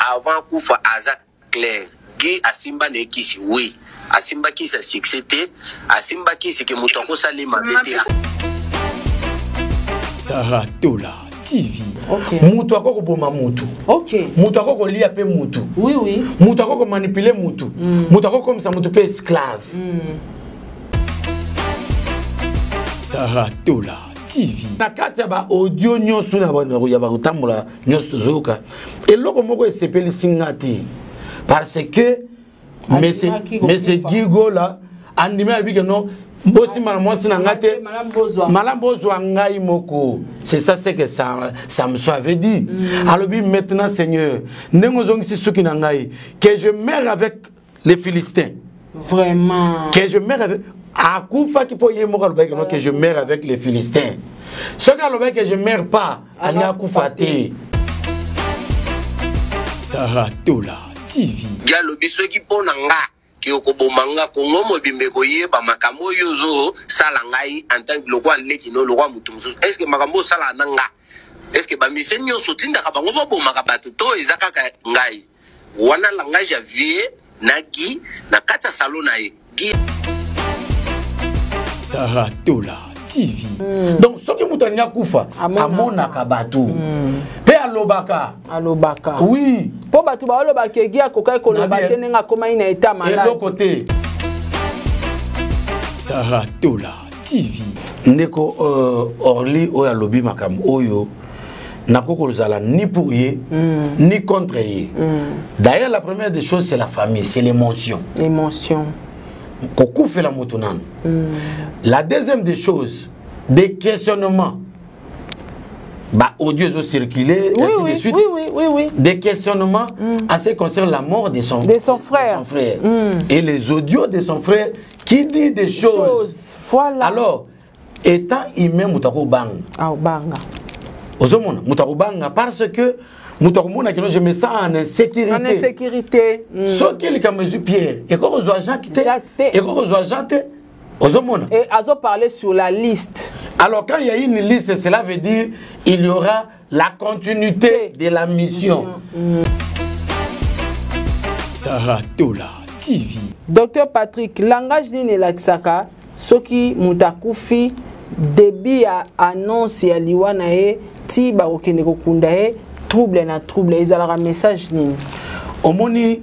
Avant akufa aza clair. Guy asimba na ye kisi oui. Asimba kisi ya succès te, asimba kisi ke moto akosala ye mabe te. Sarah Tola TV. Okay. Mutu ako koboma mutu. Okay. Mutu ako kolia pe mutu. Oui oui. Mutu ako komanipuler mutu. Mutu ako komisa mutu pe esclave. Sarah Tola TV. Na kati ya ba audio nyonso na ya ba kotambola nyonso tozoyoka eloko moko esepelisi nga te parce que monsieur Gigola andimi alobi ke non bosimba na mwasi na nga te malamu bozwa ngai moko. C'est ça ce que Samson avait dit. Alobi maintenant Seigneur, ndenge ozongisi suki na ngai, que je meurs avec les Philistins. Vraiment. Que je meurs avec, akufaki mpo ye moko alobaki que je meurs avec les Philistins. Soki alobaki que je meurs pas, alingi akufa te. Sarah Tola TV. Ye alobi soki mpo na nga ke okoboma nga, Kongo mobimba ekoyeba makambo oyo ozosala ngai en tant que lokwa leki no lokwa motu mosusu. Est-ce que makambo osalaka na nga, est-ce que bamise nyonso otindaka bango babomaka bato to eza kaka ngai? Wana langage ya vie na Guy na kati ya salon na ye. Guy. Sarah Tola TV. Donc soki moto alingi akufa, amonaka bato. Pe alobaka. Alobaka. Oui. Po bato baolobaka ke Guy akokaki koloba te ndenge akomaki na état malade. Eloko te. Sarah Tola TV. Ndeko Orly oyo alobi makambo oyo nakoki kozala ni pour ye ni contre ye. D'ailleurs la première des choses, c'est la famille, c'est l'émotion. L'émotion. Kokufela moto nanu. La deuxième des choses, des questionnements. Bah, audio ezo circuler, ainsi de suite. Des questionnements à ce qui concerne la mort de son, De son frère. De son frère. Et les audios de son frère qui dit des choses. Choses. Voilà. Alors, étant humain, moto akobanga. Ah, obanga. Ozomona, moto akobanga parce que moto akomona que non, je me sens en insécurité. En insécurité. Soki likambo ezwi Pierre, ekoki kozwa Jacques te. Jacques te. Ekoki kozwa Jean te. Ozomona. Et azo parler sur la liste. Alors quand il y a une liste, cela veut dire il y aura la continuité de la mission. Sarah Tola TV. Docteur Patrick, langage nini elakisaka soki moto akufi début ya annonce ya liwa na ye ti bakokende kokunda ye trouble na trouble ezalaka message nini? Omoni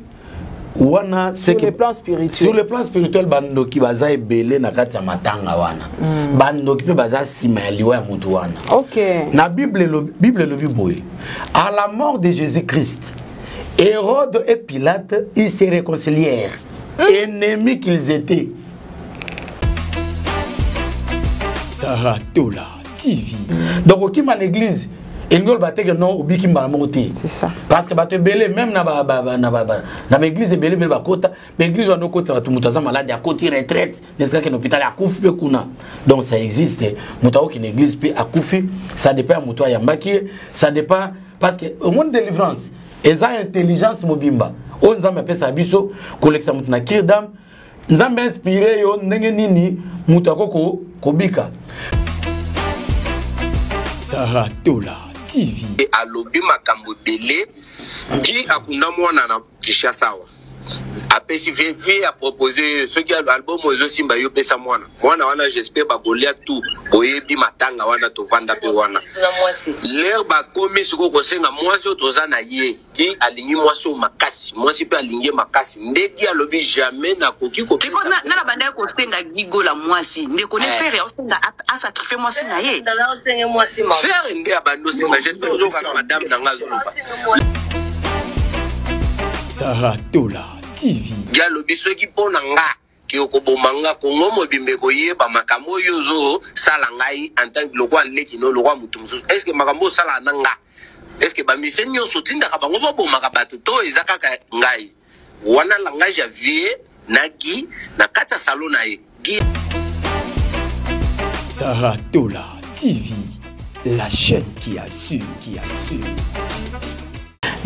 wana, c'est Sur que le plan spirituel. Sur le plan spirituel, bandoki baza ebele na kati ya matanga wana. Bandoki pe baza sima ya liwa ya mutu wana. Na Bible elobi, Bible elobi boye. À la mort de Jésus-Christ, Hérode et Pilate, ils se réconcilièrent. Ennemis qu'ils étaient. Sarah Tola TV. Donc okima na église, elingi oloba te ke non, obiki mbala moko te. C'est ça. Parce que bato ebele, même na ba, ba, ba, na ba, ba, na ba église ebele, ebele bakota, ba église wana okotisa bato, moto aza malade, akoti retraite, nesika ke na hôpital, akufi mpe kuna. Donc ça existe. Moto akoki na église mpe akufi, ça dépend ya moto ayambaki ye, ça dépend, parce que au monde délivrance, eza intelligence mobimba. Oyo Nzambe apesa biso, kolekisa moto na cure d'âme, Nzambe inspiré yo ndenge nini moto akoko kobika. Sarah Tola TV. Alobi makambo ebele, Guy akunda mwana na Kinshasa awa. Apesi vie, vie a proposé soki album oyo ezosimba yo pesa mwana. Mwana wana j'espère bakolia tout. Boyebi matanga wana tovanda pe wana. L'air bakomi sikoyo kosenga mwasi oyo toza na ye. Guy alingi mwasi oyo makasi, mwasi pe alingi ye makasi. Nde Guy alobi jamais nakoki kopesa Sikoyo, na bandaki kosenga Guy Gola mwasi. Ndeko ne Ferre aosenga a sacrifier mwasi na ye. Ferre nde abandi osenga, j'espère ozoka na madame na nga azoloba. Sarah Tola TV. Guy alobi soki mpo na nga ke okoboma nga, Kongo mobimba ekoyeba makambo oyo ozosala ngai en tant que lokwa leki no lokwa motu mosusu. Est-ce que makambo osalaka na nga, est-ce que bamise nyonso otindaka bango babomaka bato to eza kaka ngai? Wana langage ya vie na Guy na kati ya salon na ye. Guy. Sarah Tola TV, la chaîne qui assure, qui assure.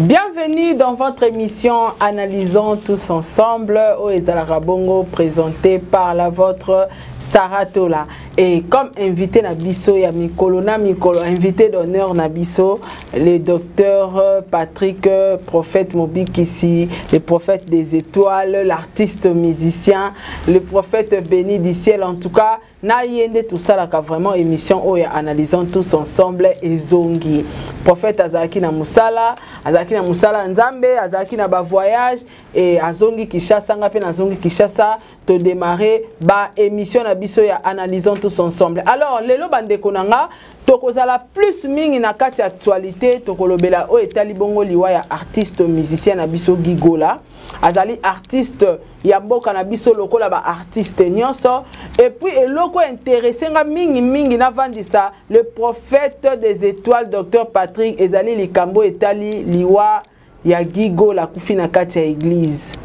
Bienvenue dans votre émission Analysons tous ensemble oyo ezalaka bongo présenté par la vôtre Sarah Tola. Et comme invité na biso ya mikolo na mikolo, invité d'honneur na biso, le docteur Patrick, prophète Mobikisi, le prophète des étoiles, l'artiste musicien, le prophète béni du ciel. En tout cas, na ye nde tosalaka vraiment émission oyo ya Analysons tous ensemble ezongi. Prophète azalaki na mosala, azalaki na mosala ya Nzambe, azalaki na bavoyage e azongi Kinshasa. Nga mpe nazongi Kinshasa, todémarre baémission na biso ya Analysons tous ensemble. Alors lelo, bandeko na nga, tokozala plus mingi na kati ya actualité. Tokolobela oyo etali bongo liwa ya artiste musicien na biso Guy Gola. Azali artiste ya mboka na biso lokola baartiste nyonso. Et puis eloko intéresse nga mingimingi navandisa le prophète des étoiles, docteur Patrick, ezali likambo etali liwa ya Guy Gola, akufi na kati ya église.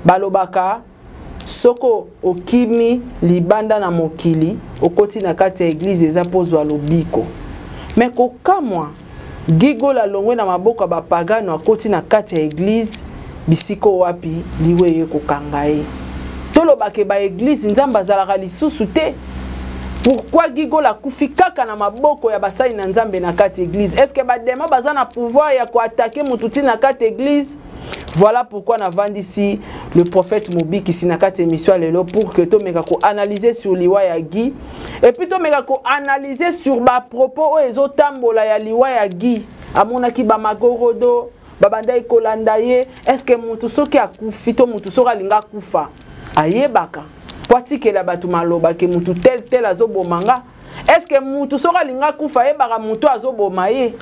Balobaka soko okimi libanda na mokili, okoti na kati ya église, eza mpo ozwa lobiko. Me kokamwa, Guy Gola alongwe na maboko ya bapagano, akoti na kati ya église, bisika wapi liwa eye kokanga ye. Tolobake baéglise Nzambe azalaka lisusu te. Pourquoi Guy Gola akufi kaka na maboko ya basali na Nzambe na kati église? Est ce que badémons baza na pouvoir ya koattaquer motu ti na kati église? Voilà pourquoi navandisi le prophète Mobikisi na kati émission ya lelo, pour que tomeka koanalyser sur liwa ya Guy et puis tomeka koanalyser sur bapropos oyo ezotambola ya liwa ya Guy. Amonaki bamagorodo babandaki kolanda ye. Est ce que motu soki akufi to motu soki alingi akufa ayebaka po atikela bato maloba ke mutu tel tel azoboma nga? Est ce que mutu soki alingi akufa ayebaka mutu azoboma ye?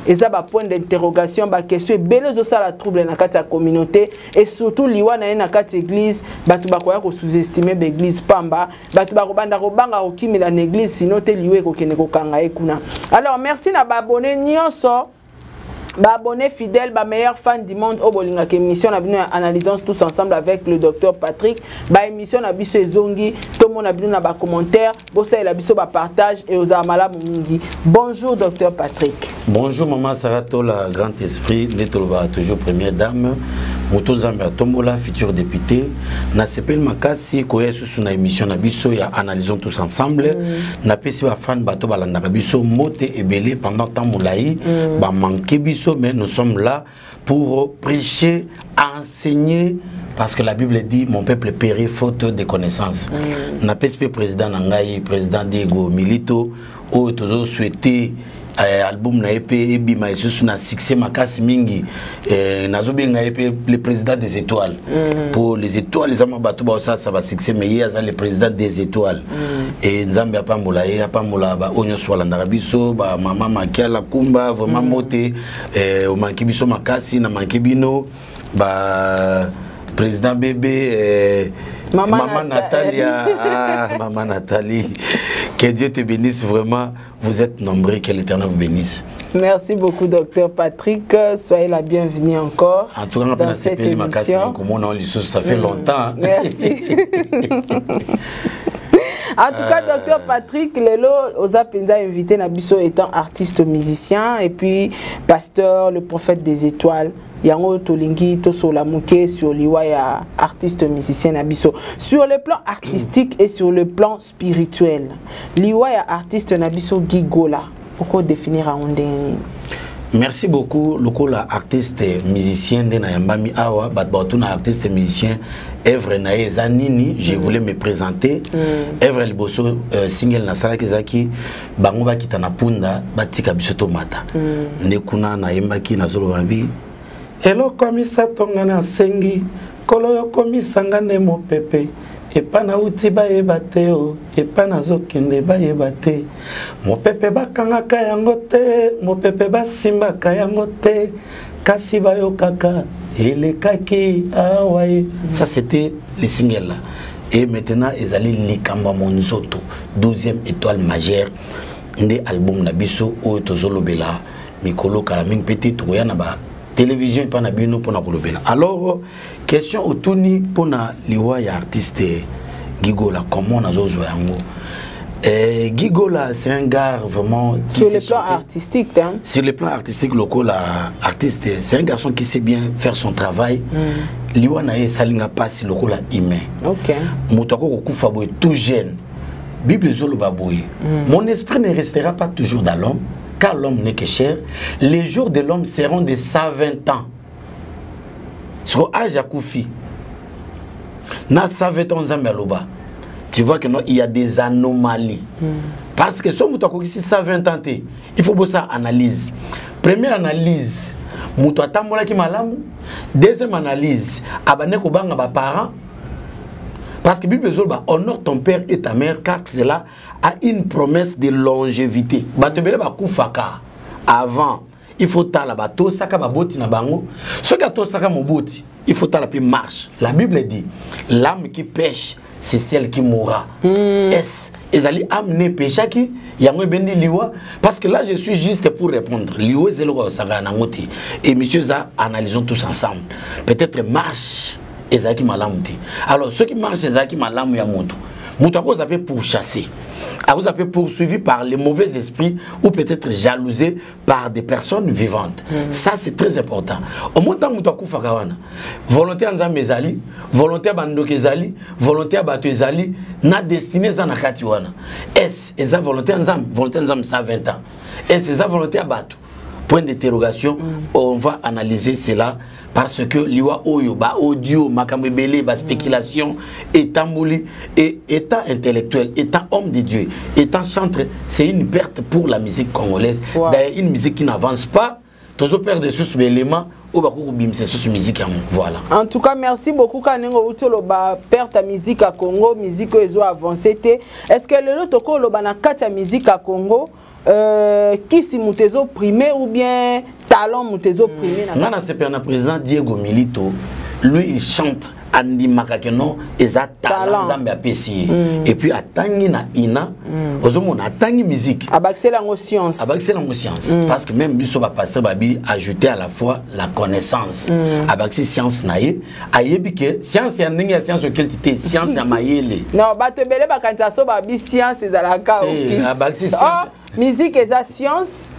Eza bapoint d'interrogation, baquestion ebele ezosala trouble na kati ya communauté, et surtout liwa na ye na kati église. Bato bakoya kosous-estime baéglise pamba, bato bakobanda kobanga kokimela na église, sino te liwa ekokende kokanga ye kuna. Alors merci na baabonnés nyonso, baabonnés fidèles, bameilleurs fans du monde oyo bolingaka émission na bino ya Analysons tous ensemble avec le docteur Patrick. Baémission na biso ezongi, tomona bino na bacommentaire, bosalela biso bapartage e ozala malamu mingi. Bonjour docteur Patrick. Bonjour maman Saratola, grand esprit nde tolobaka toujours, première dame, moto Nzambe atombola, futur député. Nasepeli makasi koya lisusu na émission na biso ya Analysons tous ensemble. Napesi bafan, bato balandaka biso, mbote ebele. Pendant temps molai bamanke biso, mais nous sommes là pour prêcher, enseigner, parce que la Bible dit: "Mon peuple périt faute de connaissances." Napesi mpe président na ngai, président Diego Milito, oyo tozosouhaite album na ye mpe ebima lisusu na succès makasi mingi. Nazobenga ye mpe le président des étoiles, po les étoiles eza mwa bato baosalasa basuccès, mais ye aza le président des étoiles. E Nzambe apambola ye, apambola baoyo nyonso balandaka biso, bamama Makiala Kumba, vraiment mbote. Omanki biso makasi, na manki bino ba président bébé, Maman, Maman Natalia, ah, Maman Nathalie, que Dieu te bénisse vraiment. Vous êtes nombreux, que l'Éternel vous bénisse. Merci beaucoup, docteur Patrick. Soyez la bienvenue encore En tout cas, dans cette émission. Ça fait longtemps. Merci. En tout cas, docteur Patrick, lelo oza penza invité na biso étant artiste musicien et puis pasteur, le prophète des étoiles. Yango tolingi tosola moke sur liwa ya artiste musicien na biso, sur le plan artistique et sur le plan spirituel. Liwa ya artiste na biso Guy Gola, okodéfinir yango ndenge nini? Merci beaucoup. Lokola artiste musicien nde nayambami awa, bato batuna artiste musicien œuvre na ye eza nini. Je voulais me présenter. Œuvre ya liboso, single nasalaki ezalaki "Bango bakita na punda, batika biso tomata". Nde kuna nayembaki, nazoloba na bi: Eloko ya misato nga nasengi Nkolo, yokomisanga nde mopepe. Epa nauti bayeba te, o epa nazokende bayeba te. Mopepe bakangaka yango te, mopepe basimbaka yango te, kasi bayokaka elekaki awa ye. Ça, c'était le single là. Et maintenant ezali "Likambo ya monzoto", 12e étoile majeure, nde album na biso oyo tozolobela mikolo kala mingi mpe te. Tokoya na ba télévision epa na bino mpona kolobela. Alors, question otuni mpona liwa ya artiste Guy Gola, comment nazozwa yango? Eh, Guy Gola, c'est un gars vraiment. Qui Sur le plan artistique, hein? Sur le plan artistique, lokola artiste, c'est un garçon qui sait bien faire son travail. Liwa na ye salinga pasi lokola humain. Moto akoki kokufa boye tout jeune. Bible ezoloba boye. Mon esprit ne restera pas toujours dans l'homme, car l'homme n'est que chair. Les jours de l'homme seront de 120 ans. Siko âge akufi. Na 120 ans Nzambe aloba. Tu vois que non, il y a des anomalies. Parce que soki moto akokisi 120 ans te, il faut bosala analyse. Première analyse, moto atambolaki malamu. Deuxième analyse, abande kobanga baparent. Parce que Bible ezoloba honore ton père et ta mère car cela a une promesse de longévité. Bato ebele bakufaka avant. Il faut tala batosaka baboti na bango. Soki atosaka moboti, il faut tala pe marche. La Bible dit l'âme qui pèche, c'est celle qui mourra. Est-ce ezali âme ne pêchaki yango ebendi liwa? Parce que là je suis juste pour répondre. Liwa ezali ko saka nango te. Et monsieur za analysons tous ensemble. Peut-être marche ezalaki malamu te. Alors ceux qui marchent ezalaki malamu ya moto. Moto akoza pe pourchassé, akoza pe poursuivi par les mauvais esprits ou peut-être jalousé par des personnes vivantes. Ça c'est très important. Au moins tant moto akufaka wana, volonté ya Nzambe ezali, volonté ya bandoki ezali, volonté ya bato ezali, na destinée eza na kati wana. Est-ce eza volonté ya Nzambe? Volonté ya Nzambe 120 ans. Est-ce eza volonté ya bato? Point d'interrogation. On va analyser cela parce que liwa oyo ba audio makambo ebele ba spéculation etamboli et étant intellectuel, étant homme de Dieu, étant chantre, c'est une perte pour la musique congolaise. D'ailleurs, une musique qui n'avance pas, toujours perdre sous éléments oyo bakoki kobimisa susu musique yango. Voilà. En tout cas, merci beaucoup ka ndenge outi oloba perte ya musique ya Congo, musique oyo ezo avancer te. Est-ce que lelo tokoloba na kati ya musique ya Congo, kisi moto ezoprime ou bien talent moto ezoprime na Nga na sepela na président Diego Milito, lui il chante andimaka ke non eza talent Talent. Nzambe apesi ye. Et puis atangi na ina, ozomona atangi musique. Abakisela yango science. Abakisela yango science. Parce que même biso ba pasteur babi ajouter à la fois la connaissance. Abakisi science na ye, ayebi ke science ya ndenge ya science occulte te, science ya mayele. Non, bato ebele bakanisa so babi science ezalaka Te, occulte. abakisi science. Oh, musique eza science.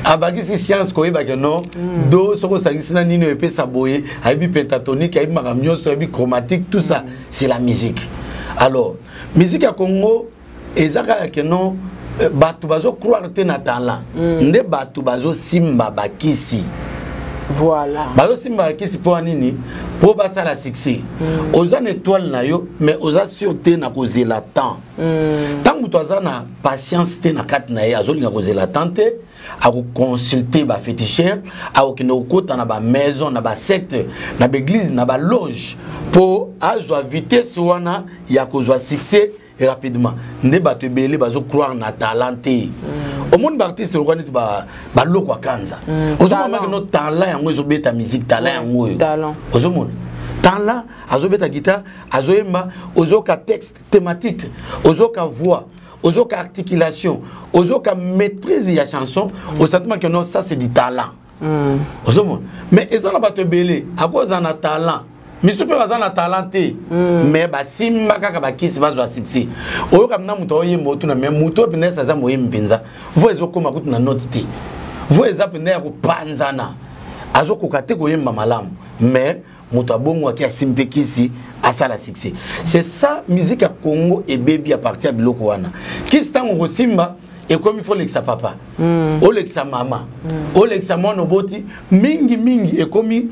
Abakisi science koyeba ke non, do soko osangisi na nini oyo epesa boye, ayebi pentatonique, ayebi makambo nyonso, ayebi chromatique, tout ça, c'est la musique. Alors, musique ya Congo eza kaka ke non, bato bazo croire te na talent. Nde bato bazo simba bakisi. Bazo simba bakisi mpo ya nini? Mpo basala succès. Oza na étoile na yo, mais oza sûr te na kozela temps. Ntango moto aza na patience te na kati na ye, azolinga kozela temps te, akoconsulte ba féticheur, akokende kokota na ba maison, na ba secte, na ba église, na ba loge, mpo azwa vitesse wana ya kozwa succès rapidement. Nde bato ebele bazo croire na talent te. Omoni ba artiste lokola neti baloko ya Kanza. Ozomona Talent. maki no talent yango ezobeta musique, talent yango oyo. Talent. Ozomona talent azobeta guitare, azoyemba, ozoka texte thématique, ozoka voix, ozoka articulation, ozoka maîtrise ya chanson, osentiment que non, ça c'est du talent. Ozomona. Mais eza na bato ebele, akoza na talent. Miso mpe baza na talent te. Mais basimba kaka bakisi bazwa succès. Oyoka mna moto oyemba otuna, mais moto oyo mpenza aza moyembi mpenza. Voix ezokóma kutu na note te. Voix eza mpenza ya kopanzana. Azokoka te koyemba malamu. Mais moto abongwaki asimbi mpe kisi asala succès. C'est ça musique ya Congo ebebi à partir ya biloko wana. Kisi ntango kosimba ekomi fo olekisa papa, olekisa mama, olekisa mwana oboti, mingi mingi ekomi,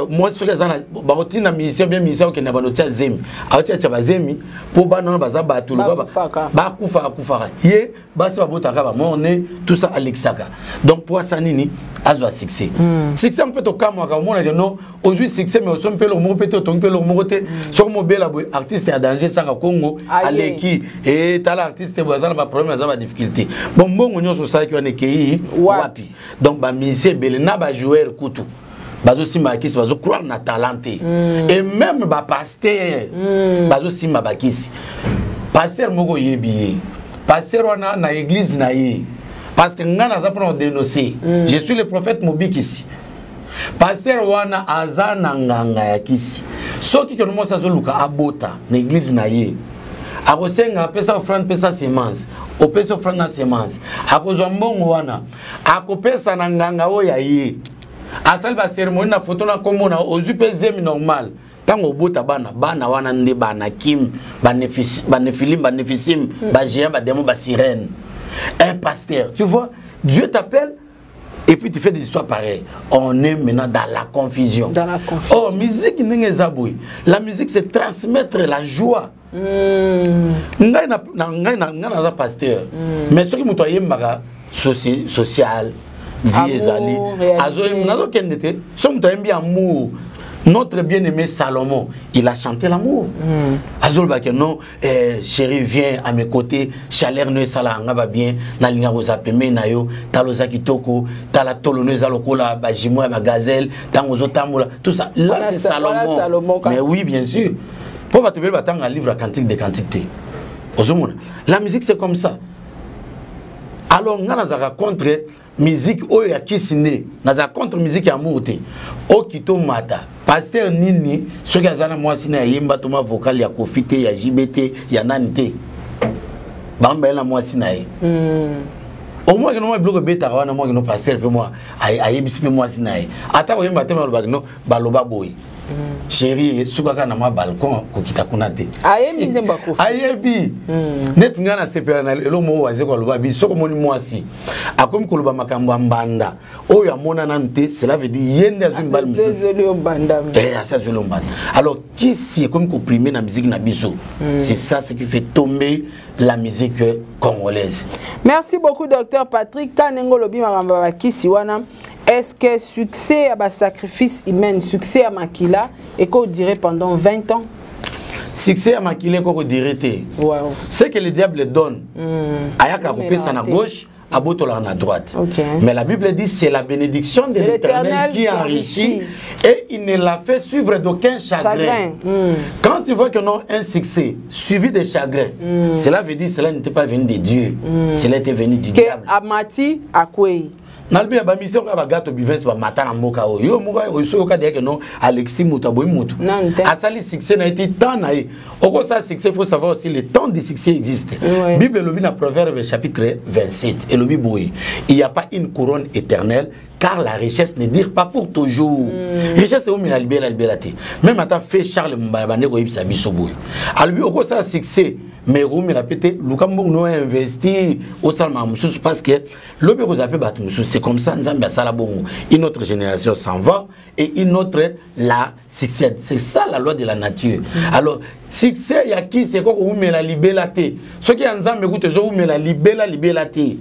mwasi soki aza na bakotinda musicien bien musicien okende bano tia zemi, aotia tia bazemi mpo bana wana baza bato lokola Bakufaka. bakufaka, akufaka ye, basi babotaka bamorne, tout ça alekisaka. Donc po asa nini azwa succès. Succès mpe tokamwaka, omonaka no ozwi succès mais osomi mpe eloko moko mpe te, otongi mpe eloko moko te. Soki mobela boye artiste ya danger sanga Congo Aye. aleki, e tala artiste boye aza na baproblème, aza badifficulté. Bon, mbongo nyonso osalaki wana ekei Wapi? wapi? Donc bamusicien ebele na bajoueur kutu bazosimba bakisi, bazocroire na talent te. Et même bapasteur bazosimba bakisi. Pasteur moko oyebi ye, pasteur wana na église na ye, parce que nga naza mpona kodénoncer. Je suis le prophète Mobikisi. Pasteur wana aza na nganga ya kisi. Soki keno mwasi azoluka abota na église na ye, Akosenga apesa offrande, pesa semence, opesa offrande na semence, akozwa mbongo wana, akopesa na nganga oyo ya ye, asali baceremonie na foto na nkombo na, ozwi mpe zemi normal. Ntango obota bana, bana wana nde banakim, banefilim, banefisim, bagéant, badémon, basirène. Un pasteur, tu vois, Dieu t'appelle et puis tu fais des histoires pareilles. On est maintenant dans la confusion. Dans la confusion. Oh, musique ndenge eza boye, la musique, c'est transmettre la joie. Ngai na ngai na ngai naza pasteur, mais soki moto ayembaka social vie ezali, nazokende te. Soki moto ayembi amour, notre bien-aimé Salomon, il a chanté l'amour. Azolobaka non, eh, chérie, viens à mes côtés, chaleur no esala nga ba bien, nalinga koza pembeni na yo, tala oza kitoko, tala tolo no eza lokola bajumeau ya bagazelle, ntango ozotambola, tout ça. Là, c'est Salomon. Salomon. Mais oui, bien sûr. Mpo bato ebele batanga livre ya Cantique de Cantique te. Ozomona, la musique, c'est comme ça. Alors nga nazalaka contre musique oyo ya kisi nde nazala contre musique ya amour te. Okita omata, pasteur nini soki aza na mwasi na yayemba to ma vocal ya Kofi te, ya JB te, ya nani te, bango mibale na mwasi na ye. Omwaki no mwa biloko ebetaka wana, mwaki no pasteur mpe mwa ayebisi mpe mwasi na ye, ata koyemba te, balobaki no baloba boye: "Chéri, sukaka na mwa balcon, kokita kuna te." Ayebi nzembo akufi. Ayebi. Neti ngai nasepela na eloko moko waze koloba bi: soki omoni mwasi akomi koloba makambo ya mbanda oyo amona nanu te, cela veut dire ye nde azwi mibali mosusu, asi azweli mbanda. Alors kisi ekomi koprimer na musique na biso. C'est ça ce qui fait tomber la musique congolaise. Merci beaucoup, docteur Patrick. Kanengo olobi makambo ya bakisi wana, est-ce que succès ya basacrifice humaine, succès ya makila ekodurer pendant 20 ans? Succès ya makila ekokodurer te. Ce que le diable donne, ayaka kopesa na gauche, abotolaka na droite. Mais la Bible dit: c'est la bénédiction de l'Éternel qui enrichit et il ne l'a fait suivre d'aucun chagrin. Quand tu vois que non, un succès suivi de chagrin, cela veut dire cela n'était pas venu de Dieu, cela était venu du diable. Amati akwei. Nalobi ya bamission kaka bagato bivins bamata na mboka oyo, yo moko oyo soki oyoka deyake non, Alexis moto aboyi motu asali succès na ye ti temps na ye. Okosala succès, faut savoir aussi le temps du succès existe. Bible elobi na Proverbe chapitre 27, elobi boye: il y a pas une couronne éternelle, car la richesse ne dure pas pour toujours. Richesse eumela libela libela te. Même ata fe Charles Mombaya bande koyebisa biso boye, alobi okosala succès mais ekomela mpe te. Luka mbongo no investir, osalama mosusu, parce que lobi ekozala mpe bato mosusu. C'est comme ça Nzambe asala bongo: une autre génération s'en va et une autre la succède. C'est ça la loi de la nature. Alors succès ya kisi ekoki koumela libela te. Soki ya Nzambe kutu ezoumela libela libela te,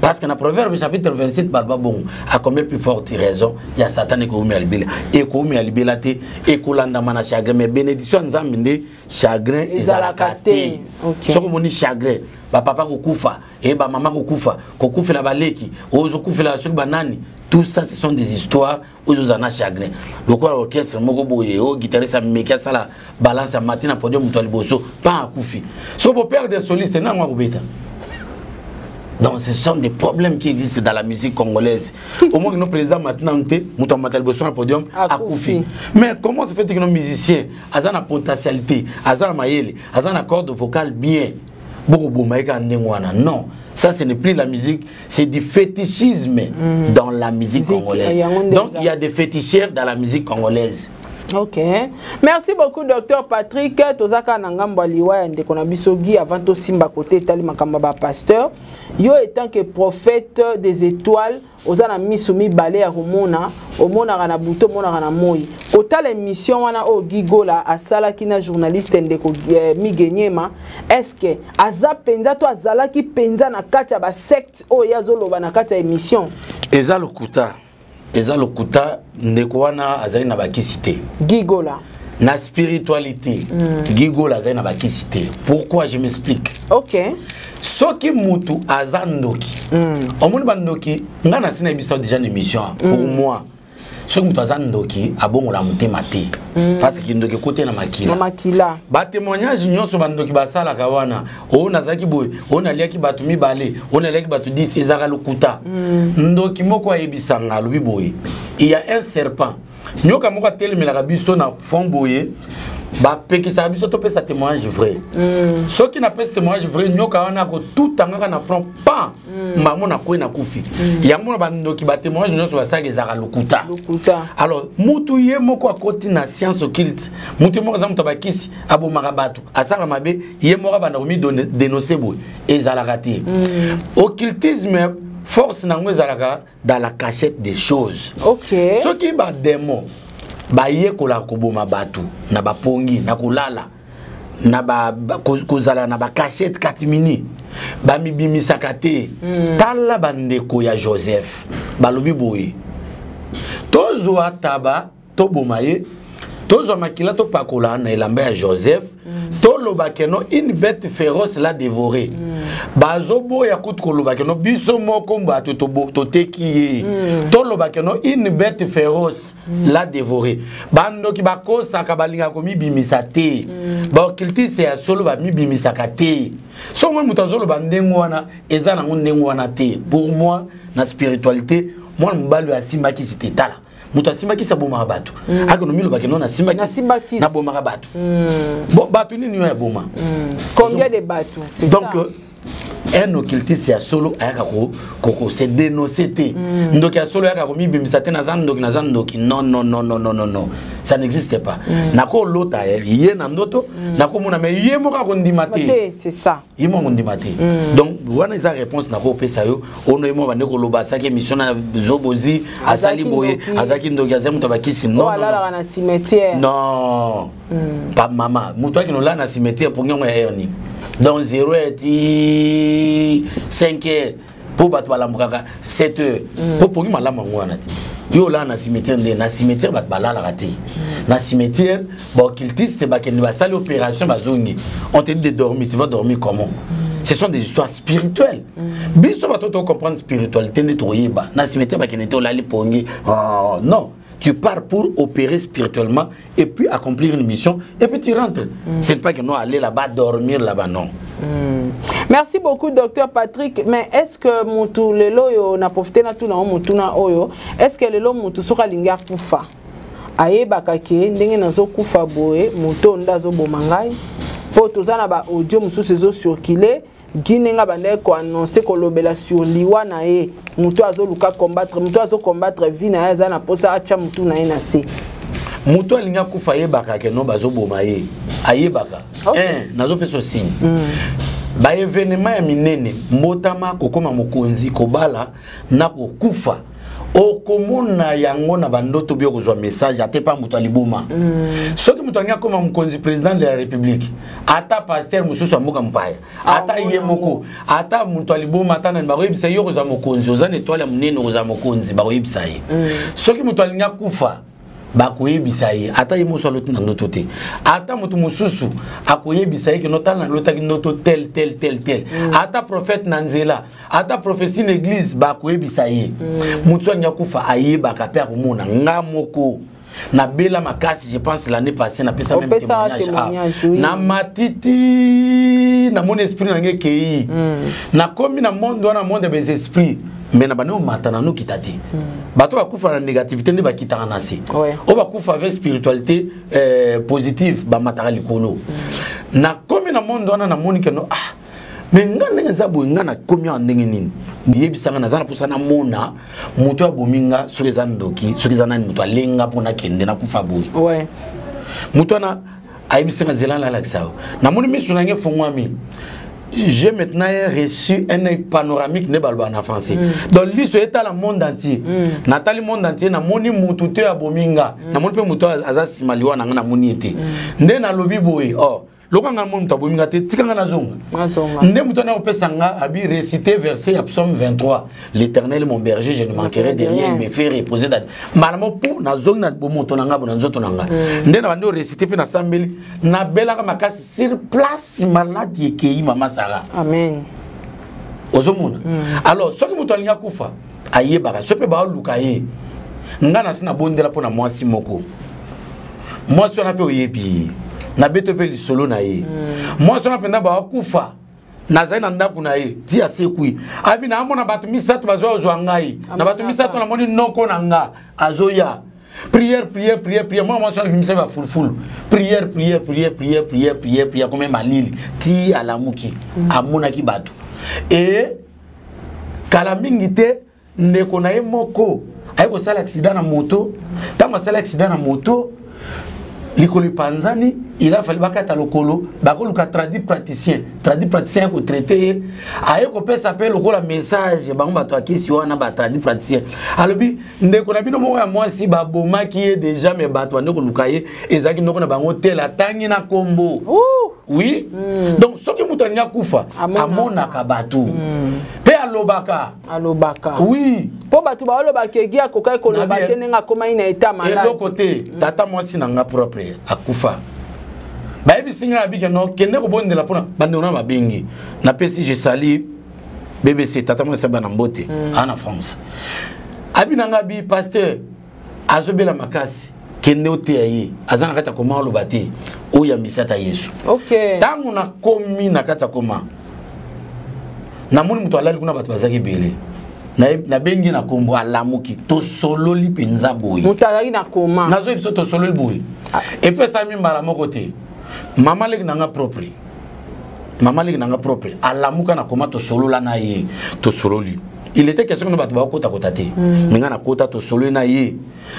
parce que na Proverbe chapitre 27 baloba bongo: à combien plus forte raison ya Satan ekoumela libela? Ekoumela libela te, ekolandama na chagrin. Mais bénédiction ya Nzambe nde chagrin ezalaka te. Soki omoni chagrin, bapapa kokufa e bamama kokufa, kokufela baleki, ozokufela soki banani, tout ça, ce sont des histoires oyo ozala na chagrin. Lokola orchestre moko boye, oyo guitariste ameki asala balance ya mati na podium, moto ya liboso pan akufi. Soki boperdre soliste, nango akobeta. Donc ce sont des problèmes qui existent dans la musique congolaise. Au moins que nos présidents maintenant te, moto amata liboso na podium akufi. Mais comment se fait que nos musiciens aza na potentialité, aza na mayele, aza na corde vocale bien, bokoboma ye kaka ndenge wana? Non, ça, ce n'est plus la musique, c'est du fétichisme dans la musique congolaise. Donc il y a des féticheurs dans la musique congolaise. Ok, merci beaucoup, docteur Patrick. Tozaka na ngambo ya liwa ya ndeko na biso Guy. Avant tosimba kote etali makambo ya bapasteur, yo étant que prophète des étoiles, oza na miso mibale ya komona, omonaka na butu, omonaka na moi. Kotala émission wana oyo Guy Gola asalaki na journaliste ndeko Migenyema, est ce que aza mpenza to azalaki mpenza na kati ya basecte oyo ye azoloba na kati ya émission? Eza lokuta, eza lokuta. Ndeko wana azali na bakisi te. Guy Gola. Na spiritualité, Guy Gola azali na bakisi te. Pourquoi? Je m'explique. Soki mutu aza ndoki, omoni bandoki, ngai nasi nayebisa déjà na émission, pour moi soki moto aza ndoki, abongola motema te, parce que ndoki ekoti na makila. Na makila. Batémoignage nyonso bandoki basalaka wana, oyo nazalaki boye, oyo naliaki bato mibale, oyo naliaki bato 10, ezalaka lokuta. Ndoki moko ayebisanga, alobi boye: il y a un serpent, nyoka moko atelemelaka biso na fond boye. Bapekisaka biso topesa témoignage vrai. Soki napesi témoignage vrai, nyoka wana akotuta ngaka na front pan, mbango nakwei, nakufi. Yango na bandoki, batémoignage nyonso basalaka ezalaka lokuta. Lokuta. Alors mutu ye moko akoti na science occulte, mutu ye moko aza moto ya bakisi, abomaka bato, asala mabe, ye moko abanda komidénoncer boye, ezalaka te. Occultisme, force nango ezalaka dans la cachette des choses. Soki badémon bayekolaka koboma bato na bapongi, na kolala, na kozala na bacachette katimini, bamibimisaka te. Tala bandeko ya Joseph balobi boye: tozwa taba, toboma ye, tozwa makila, topakola na elamba ya Joseph, toloba que non, une bête féroce l'a dévoré. Bazoboya kutu koloba que non, biso moko bato toteki ye. Toloba que non, une bête féroce l'a dévoré. Bandoki bakosaka, balingaka komibimisa te. Baoccultiste ya solo bamibimisaka te. So moi moto azoloba ndenge wana, eza nango ndenge wana te. Pour moi, na spiritualité, mwana mobali oyo asimbakisi te. Tala, moto asimbakisi abomaka bato. Akende milobaki no nasimbaki, Nasimbakisi. nabomaka bato. Bon, bato nini oyo aboma? Combien de bato? C'est Donc ça. Un occultiste ya solo ayaka kose dénoncer te. Ndoki ya solo ayaka komibimisa te: naza ndoki, naza ndoki. Non, non, non, non, non, non, non, ça n'existe pas. Nakolota ye na ndoto, nakomona, mais ye moko akondima te. Te, c'est ça. Ye moko akondima te. Donc wana eza réponse nakopesa yo. Ono ye moko bande koloba, asalaki émission na Zobozi, asali Azalaki boye, ndoki. Azalaki ndoki, azali moto abakisi. Oyo Non, non, non. alalaka na cimetière. Non, pa mama, moto akende olala na cimetière mpo niongo ya heure nini? Donc 0 heure ti 5 heures, mpo bato balambukaka 7 heures, mpo pongi malamu yango wana te. Yo olala na cimetière nde? Na cimetière bato balalaka te. Na cimetière, baoccultiste bakende, basali opération, bazongi. On te dit de dormir, tu vas dormir comment? Ce sont des histoires spirituelles. Biso bato tocomprendre spiritualité nde tokoyeba. Na cimetière bakende te, olali pongi. Oh, non, tu pars pour opérer spirituellement et puis accomplir une mission et puis tu rentres. Ce n'est pas que nous aller là-bas, dormir là-bas, non. Merci beaucoup, docteur Patrick. Mais est-ce que mutu lelo oyo na profité na tuna mutu na oyo, est-ce que lelo mutu soka alingi akufa, ayebaka ke ndenge nazokufa boye, moto oyo nde azoboma ngai? Mpo toza na baaudio mosusu ezocircule, Guy ndenge abandaki koannonce, kolobela sur liwa na ye, moto azoluka combattre, moto azocombattre vie na ye, aza na mposa atya motu na ye na se. Moto alingi akufa ayebaka que non, bazoboma ye, ayebaka. Nazopesa signe, baévénement ya minene: mbotama, kokóma mokonzi, kobala na kokufa. Okomona yango na bandoto bi, okozwa message ate pa moto aliboma. Soki moto alingi akóma mokonzi, président de la République, ata pasteur mosusu ya mboka mopaya, ata ye moko, ata moto aliboma, ata nani, bakoyebisa ye: okozwa mokonzi, oza na étoile ya monene, okozwa mokonzi. Bakoyebisa ye. Soki moto alingi akufa, bakoyebisa ye, ata ye mosu aloti na ndoto te, ata moto mosusu akoyebisa ye que non, tala, nalotaki ndoto tel tel tel tel. Ata prophète na nzela, ata prophétie na église, bakoyebisa ye. Motu so alingi akufa ayebaka mpe akomona. Nga moko nabela makasi, je pense l'année passée napesa même témoignage. Ah, na matiti, namoni esprit na ngai ekei, nakomi na monde wana, monde ya bes esprit, mais na bandi omata, nanokita te. Bato bakufa na négativité nde bakitaka na se. Oyo bakufa avec spiritualité positive bamataka likolo. Nakomi na monde wana, namoni que non, ah, mais nga ndenge eza boye, nga nakomi awa ndenge nini? Yebisanga, naza na mposa namona moto abomi nga, soki eza ndoki, soki eza nani, moto alenga mpo nakende nakufa boye. Moto wana ayebisanga: zela, nalakisa yo. Namoni miso na ngai efungwami, j'ai maintenant reçu un œil panoramique, nde baloba na français. Donc liso etala monde entier. Natali monde entier, namoni mutu te abomi nga. Namoni mpe motu aza nsima liwa na nga, namoni ye te. Nde nalobi boye: oh, lokola nga namoni moto abomi nga te, tika nga nazonga. Nde moto wana kopesa nga abi réciter verset ya Psaume 23: "L'Éternel est mon berger, je ne manquerai de rien, il me fait reposer." Mbala mo mpo nazongi na bomoto na nga, bo na nzoto na nga. Nde na bandi oréciter mpe nasambeli, nabelaka makasi, sur place maladi ekei, mama Sara. Amen. Ozomona? Alors soki moto alingi akufa ayebaka, so mpe baoluka ye. Nga nasi nabondela mpo na mwasi moko, mwasi wana mpe oyebi, nabeto mpe lisolo na ye. Mwasi wana mpenza bakufa, nazali na ndako na ye ti asekwi. Abi naamona bato misato bazwa ozwa ngai na bato misato, namoni noko na nga azoya. Prière, prière, prière, prière. Mwana mwasi wana abimisa bafulufulu. Prière, prière, prière, prière, prière, prière, prière. Akomi malili ti alamuki, amonaki bato. E kala mingi te, ndeko na ye moko aye kosala accident na moto. Ntango asali accident na moto, likolo epanzani, il a fallu bakata lokolo, bakoluka tradi praticien. Tradi praticien aye kotraite ye, aye kopesa mpe lokola message. Bango bato akisi wana, batradi praticien, alobi: ndeko na bino moko ya mwasi babomaki ye déjà, me bato bande koluka ye, ezalaki ndoko na bango tel, atangi na kombo. Oui. Donc soki moto alingi akufa, amonaka bato mpe alobaka. Alobaka. Oui. Mpo bato baolobaka egi akokaki koloba te ndenge akomaki na état malade. Eloko te. Tata mwasi na nga propre akufa, bayebisi ngai, abike no kende kobondela mpona bandeko na babengi. Napesi, je sali BBC, tata mwasi ya bana mbote, aa na France. Abi na nga, bi pasteur azobela makasi, kende oteya ye, aza na kati ya koma, oloba te, oyambisi ata Yesu. Ntango nakomi na kati ya koma, namoni moto alali kuna, bato bazalaki ebele. Nabengi na kombo, alamuki, tosololi mpenza boye. Moto azalaki na koma? Nazoyi biso, tosololi boye. Epesami mbala moko te. Mama leki na nga propre, mama leki na nga propre alamuka na koma, tosolola na ye, tosololi. Il était question que bato bakotakota te, me nga nakota, tosololi na ye,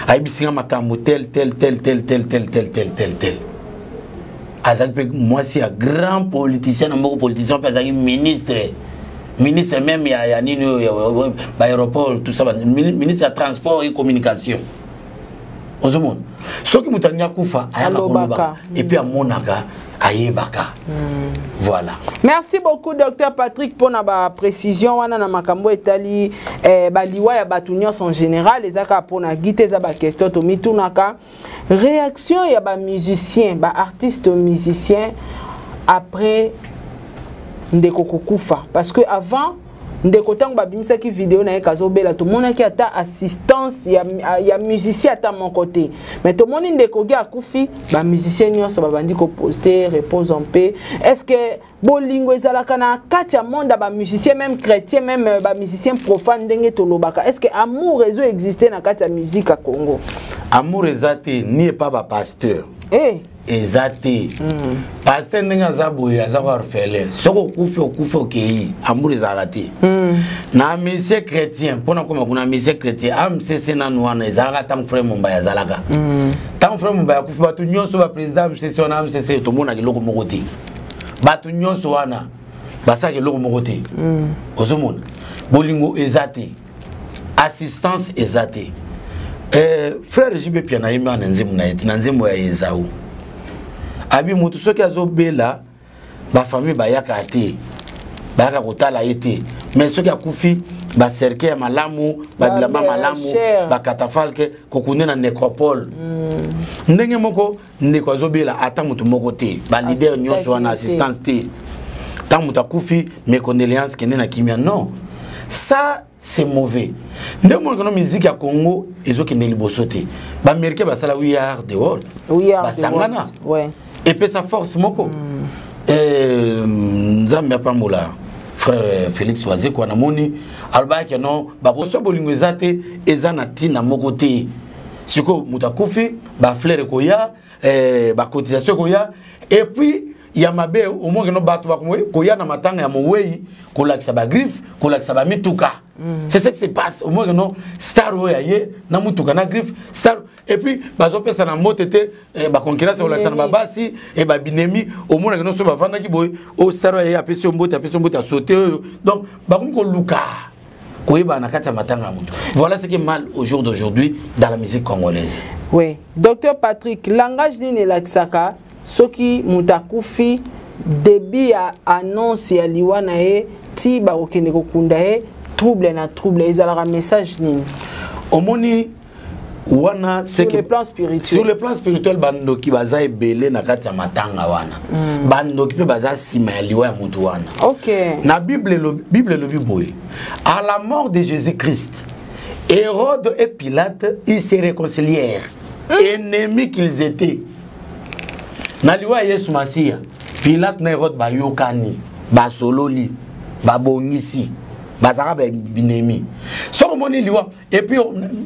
ayebisi nga makambo tel tel tel tel tel tel tel tel tel tel. Azalaki mpe mwasi ya grand politicien na moko, politicien mpe azalaki ministre, ministre même ya nini oyo, baaéroport, tout ça, ministre ya transport et communication. Ozomona, soki moto alingi akufa, ayaka koloba, et puis amonaka, ayebaka. Voilà. Merci beaucoup, docteur Patrick, mpona baprécision wana na makambo etali baliwa ya bato nyonso en général. Eza kaka mpona Guy te, eza baquestion tomitunaka. Réaction ya bamusicien, baartiste musicien après ndeko kokufa, parce que avant ndeko, ntango babimisaki video na ye kazobela, tomonaki ata assistance ya musicien ata moko te. Mais tomoni ndeko Guy akufi, bamusicien nyonso babandi koposte "repose en paix". Est ce que bolingo ezalaka na kati ya monde ya bamusicien, même chrétien, même bamusicien profane ndenge tolobaka? Est ce que amour ezo existe na kati ya musique ya Congo? Amour eza te, ni epa bapasteur. Eza te. Pasteur ndenge aza boye, aza ko orphelin. Soki okufi, okufi, okei. Amour ezalaka te na musicien chrétien. Mpona koma kuna, musicien chrétien, AMCC nanu wana ezalaka ntango frère Mombai azalaka. Ntango frère Mombai akufi, bato nyonso, baprésident AMCC wana, AMCC tomonaka eloko moko te. Bato nyonso wana basalaka eloko moko te. Ozomona, bolingo eza te, assistance eza te. Frère JB Pia na ye na nzembo na ye, na nzembo ya Ezau, abi motu soki azobela, bafamille bayaka te, bayaka kotala ye te. Mais soki akufi, bacercueil ya malamu, babilamba malamu, bacatafalque, kokunde na nécropole. Ndenge moko ndeko azobela, ata motu moko te, baleader nyonso wana, assistance te. Ntango moto akufi, mes condoléances, kende na kimia, non, ça c'est mauvais. Nde omonaka no musique ya Congo ezokende liboso te. Baaméricain basala We Are the World, basangana, epesa force moko. Nzambe apambola frère Félix Wazekwa. Namoni alobaki no bakoso bolingo eza te, eza na ntina moko te. Sikoyo moto akufi, bafleur ekoya, bacotisation ekoya, et puis ya mabe, omonke no bato koya na matanga ya mowei, kolakisa bagriffe, kolakisa bamituka. C'est ce qui se passe. Omonke no star oyo aye na mutuka na griffe, star, et puis bazopesa na mbote te, baconcurrence, kolakisa na babasi e babinemi. Omonake no so bavandaki boye, oyo star oyo aye, apesi yo mbote, apesi yo mbote, asote oyo. Donc bakomi koluka koyeba na kati ya matanga ya moto. Voilà ce qui est mal au jour d'aujourd'hui dans la musique congolaise. Oui, docteur Patrick, langage nini elakisaka soki moto akufi, début ya annonce ya liwa na ye ti bakokende kokunda ye, trouble na trouble, ezalaka message nini? Omoni wana, sur le plan spirituel. Sur le plan spirituel, bandoki baza ebele na kati ya matanga wana. Bandoki mpe baza nsima ya liwa ya motu wana. Na Bible, Bible elobi boye: à la mort de Jésus Christ, Hérode et Pilate, ils se réconcilièrent, ennemis qu'ils étaient. Na liwa ya Yesu Masiya, Pilate na Hérode bayokani, basololi, babongisi. Bazalaka baenemi. Soki omoni liwa, et puis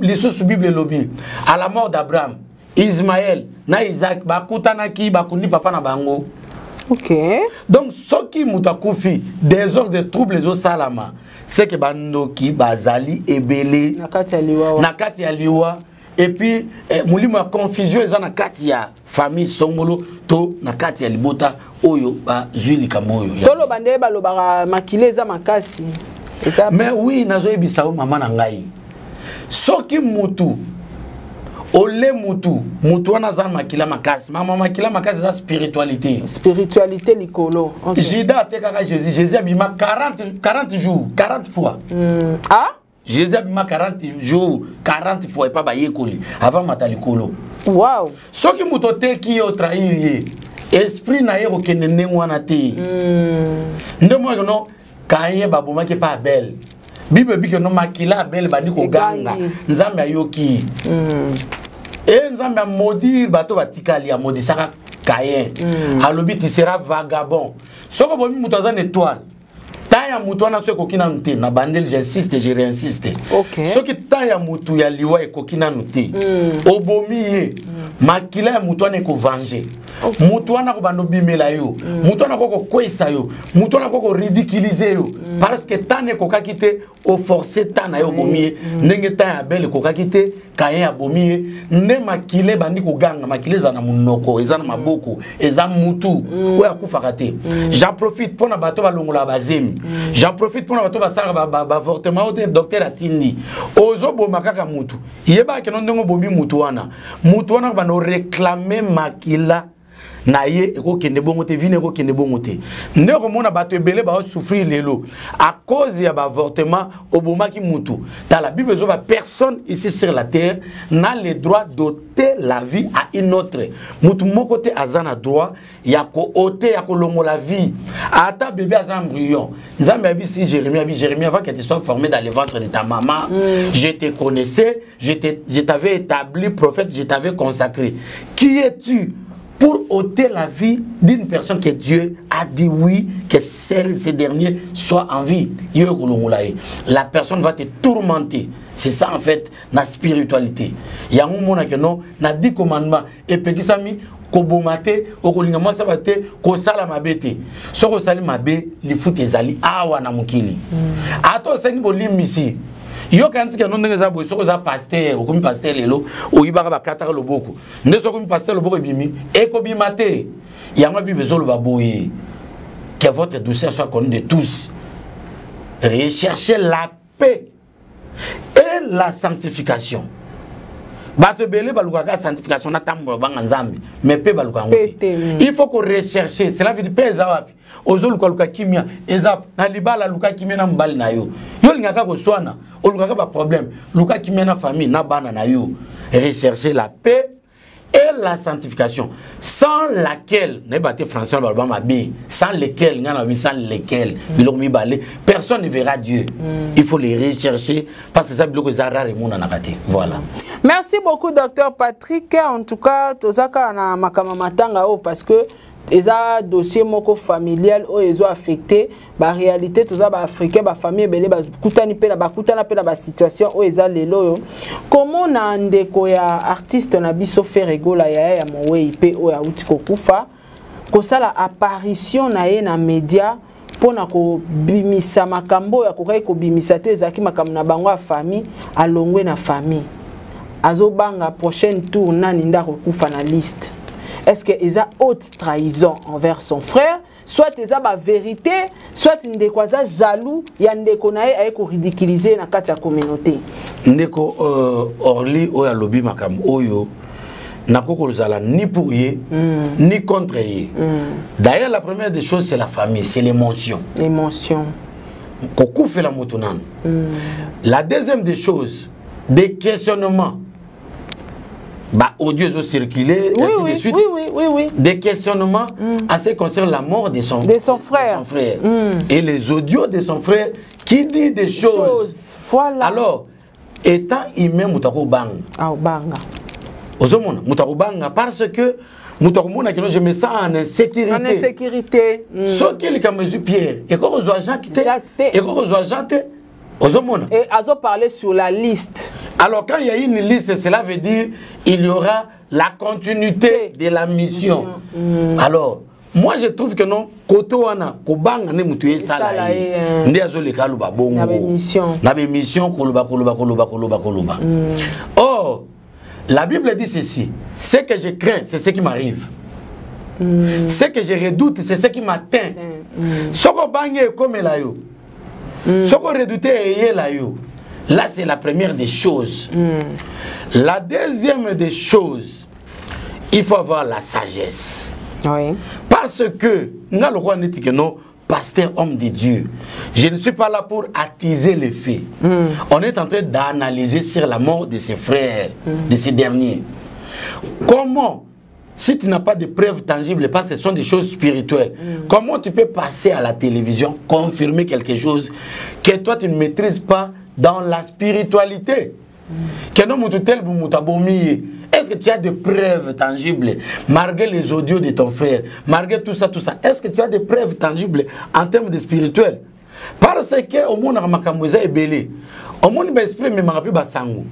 lisusu Bible elobi à la mort d'Abraham, Ismaël na Isaac bakutanaki, bakundi papa na bango. Donc soki moto akufi, désordre, trouble ezosalama, c'est que bandoki bazali ebele na kati ya liwa. Na kati ya liwa. Et puis molimo ya confusion eza na kati ya famille songolo to na kati ya libota oyo bazwi likambo oyo. Toloba nde balobaka makili eza makasi. Mais oui, nazoyebisa yo mama na ngai, soki mutu ole mutu, mutu wana aza makila makasi. Mama, makila makasi eza spiritualité. Spiritualité likolo. Judas atekaka Jésus. Jésus abima 40 jours, 40 fois. Ah? Jésus abima 40 jours, 40 fois epa bayekoli avant mata likolo. Wow. Soki moto oteki ye, otrahir ye, esprit na ye kokende ndenge wana te. Nde moko no Kaye babomaki pa Abel. Bible ebiki no makila Abel bandi koganga. Nzambe ayoki. E Nzambe amodire bato batikali, amodisaka Caïn. Alobi tu seras vagabond. Soki obomi moto aza na étoile, temps ya moto wana so ekoki nanu te. Na bandeli, j'insiste, je réinsiste, soki temps ya motu ya liwa ekoki nanu te, obomi ye, makila ya motu wana ekovange. Motu wana akobanda obimela yo, motu wana akoki kokweyisa yo, motu wana akoki koridiculize yo, parce que temps ekokaki te. Oforce temps na ye, obomi ye. Ndenge temps ya Abel ekokaki te, Kayen abomi ye, nde makila ebandi koganga. Makila eza na monoko, eza na maboko, eza mutu oyo akufaka te. J'en profite mpona bato balongolaka bazemi, j'en profite mpona bato basalaka baavortement oyo te docteur atindi. Ozoboma kaka mutu, yebaka keno ndenge obomi mutu wana, mutu wana banda oréclame makila na ye, ekokende bongo te. Vine ekokende bongo te. Nde okomona bato ebele baosouffrir lelo à cause ya baavortement. Obomaki mutu. Tala, Bible ezoba: personne ici sur la terre n'a le droit d'ôter la vie à une autre. Mutu moko te aza na droit ya koôter, ya kolongola vie, ata bébé aza embryon. Nzambe ayebisi Jérémie, abi Jérémie: avant que tu sois formé dans le ventre de ta maman, je te connaissais, je t'avais établi prophète, je t'avais consacré. Qui es-tu pour ôter la vie d'une personne que Dieu a dit oui, que celle, ce dernier soit en vie? La personne va te tourmenter. C'est ça en fait, la spiritualité. Il y a un moment que non, na 10 commandements, et puis qui mis, koboma te, okolinga mwasi aba te, kosala mabe te. Soki osali mabe, lifuta ezali awa na mokili. Ata osengi bolimbisi, yoka ntika no ndenge eza boye. Soki oza pasteur, okomi pasteur lelo, oyibaka, bakataka loboko. Nde soki okomi pasteur, loboko ebimi, ekobima te. Yango Bible ezoloba boye: que votre douceur soit connue de tous, recherchez la paix et la sanctification. Bato ebele balukaka sanctification na tambola banga Nzambe, mais mpe baluka yango te. Il faut korechercher, cela veut dire mpe eza wapi ozolukaluka kimia. Eza na libala, luka kimia na mobali na yo. Yo olingaka koswana, olukaka baproblème, luka kimia na famille, na bana na yo. Rechercher la paix et la sanctification, sans laquelle, nayeba te français baloba mabe, sans lesquels, ngai nalobi sans lesquels, biloko mibale, personne ne verra Dieu. Il faut les rechercher parce que eza biloko eza rare, emonanaka te. Voilà. Merci beaucoup, docteur Patrick. En tout cas, toza kaka na makambo matanga oyo parce que eza dossier moko familial oyo ezo affecté baréalité. Toza baafricain, bafamille ebele bakutani mpe na bakutana mpe na basituation oyo eza lelo oyo. Komona ndeko ya artiste na biso Ferre Gola, yaya ya mowei mpe oyo awuti kokufa, kosala apparition na ye na média mpona kobimisa makambo oyo akokaki kobimisa te, ezalaki makambo na bango ya famille. Alongwe na famille, azobanga prochaine tour nani nde akokufa na liste. Est-ce que eza haute trahison envers son frère, soit eza bavérité, soit ndeko aza jaloux ya ndeko na ye, aye koridiculiser na kati ya communauté? Ndeko Orly oyo alobi makambo oyo, nakoki kozala ni pour ye ni contre ye. D'ailleurs, la première des choses, c'est la famille, c'est l'émotion. L'émotion. Kokufela moto nanu. La deuxième des choses, des questionnements, bah, audio circuler, ainsi de suite. Des questionnements à ce qui concerne la mort de son, de son frère. De son frère. Et les audios de son frère qui dit des choses. Choses. Voilà. Alors, étant humain, moto akobanga. Ah, obanga. Ozomona, moto akobanga parce que moto akomona kino je me sens en insécurité. En insécurité. Soki likambo ezwi Pierre, ekoki kozwa Jacques te. Jacques te. Ekoki kozwa Jean te. Ozomona. Et azo parler sur la liste. Alors quand il y a une liste, cela veut dire il y aura la continuité de la mission. Alors, moi je trouve que non, koto wana kobanga ne mutu esala ye nde azoleka aloba bongo na bemission koloba koloba koloba koloba koloba. Or la Bible dit ceci: ce que je crains, c'est ce qui m'arrive. Ce que je redoute, c'est ce qui m'atteint. Soko obangi ekomela yo, soko redoute eyela yo. Là, c'est la première des choses. La deuxième des choses, il faut avoir la sagesse. Parce que, nga lokola neti ke non, pasteur homme de Dieu, je ne suis pas là pour attiser les faits. On est en train d'analyser sur la mort de ses frères, de ces derniers. Comment, si tu n'as pas de preuves tangibles, parce que ce sont des choses spirituelles, comment tu peux passer à la télévision, confirmer quelque chose que toi tu ne maîtrises pas dans la spiritualité? Est-ce que tu as des preuves tangibles, malgré les audios de ton frère, malgré tout ça, tout ça? Est-ce que tu as des preuves tangibles en termes de spirituel? Parce que au monde makambo eza ebele, au monde ba esprit memaka pe basango,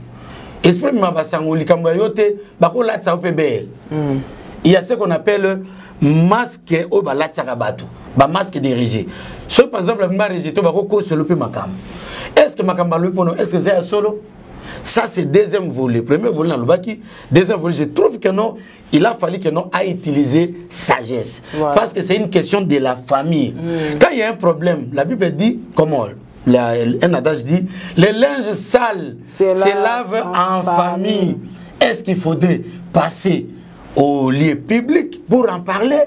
esprit memaka basango likambo ya yo te bakolatisa yo pe bele. Il y a ce qu'on appelle masque oyo balatisaka bato, ba masque de rejet. Soki par exemple ba rejeté, bakokoselo pe makambo. Est-ce que makambo alobi mpono, est-ce que eza ya solo? Ça, c'est deuxième volet. Premier volet, dans le baki. Deuxième volet, je trouve que non, il a fallu que non a utilisé sagesse. Parce que c'est une question de la famille. Quand il y a un problème, la Bible dit, comment la, un adage dit, les linges sales se se lavent en en famille. famille. Est-ce qu'il faudrait passer au lieu public pour en parler?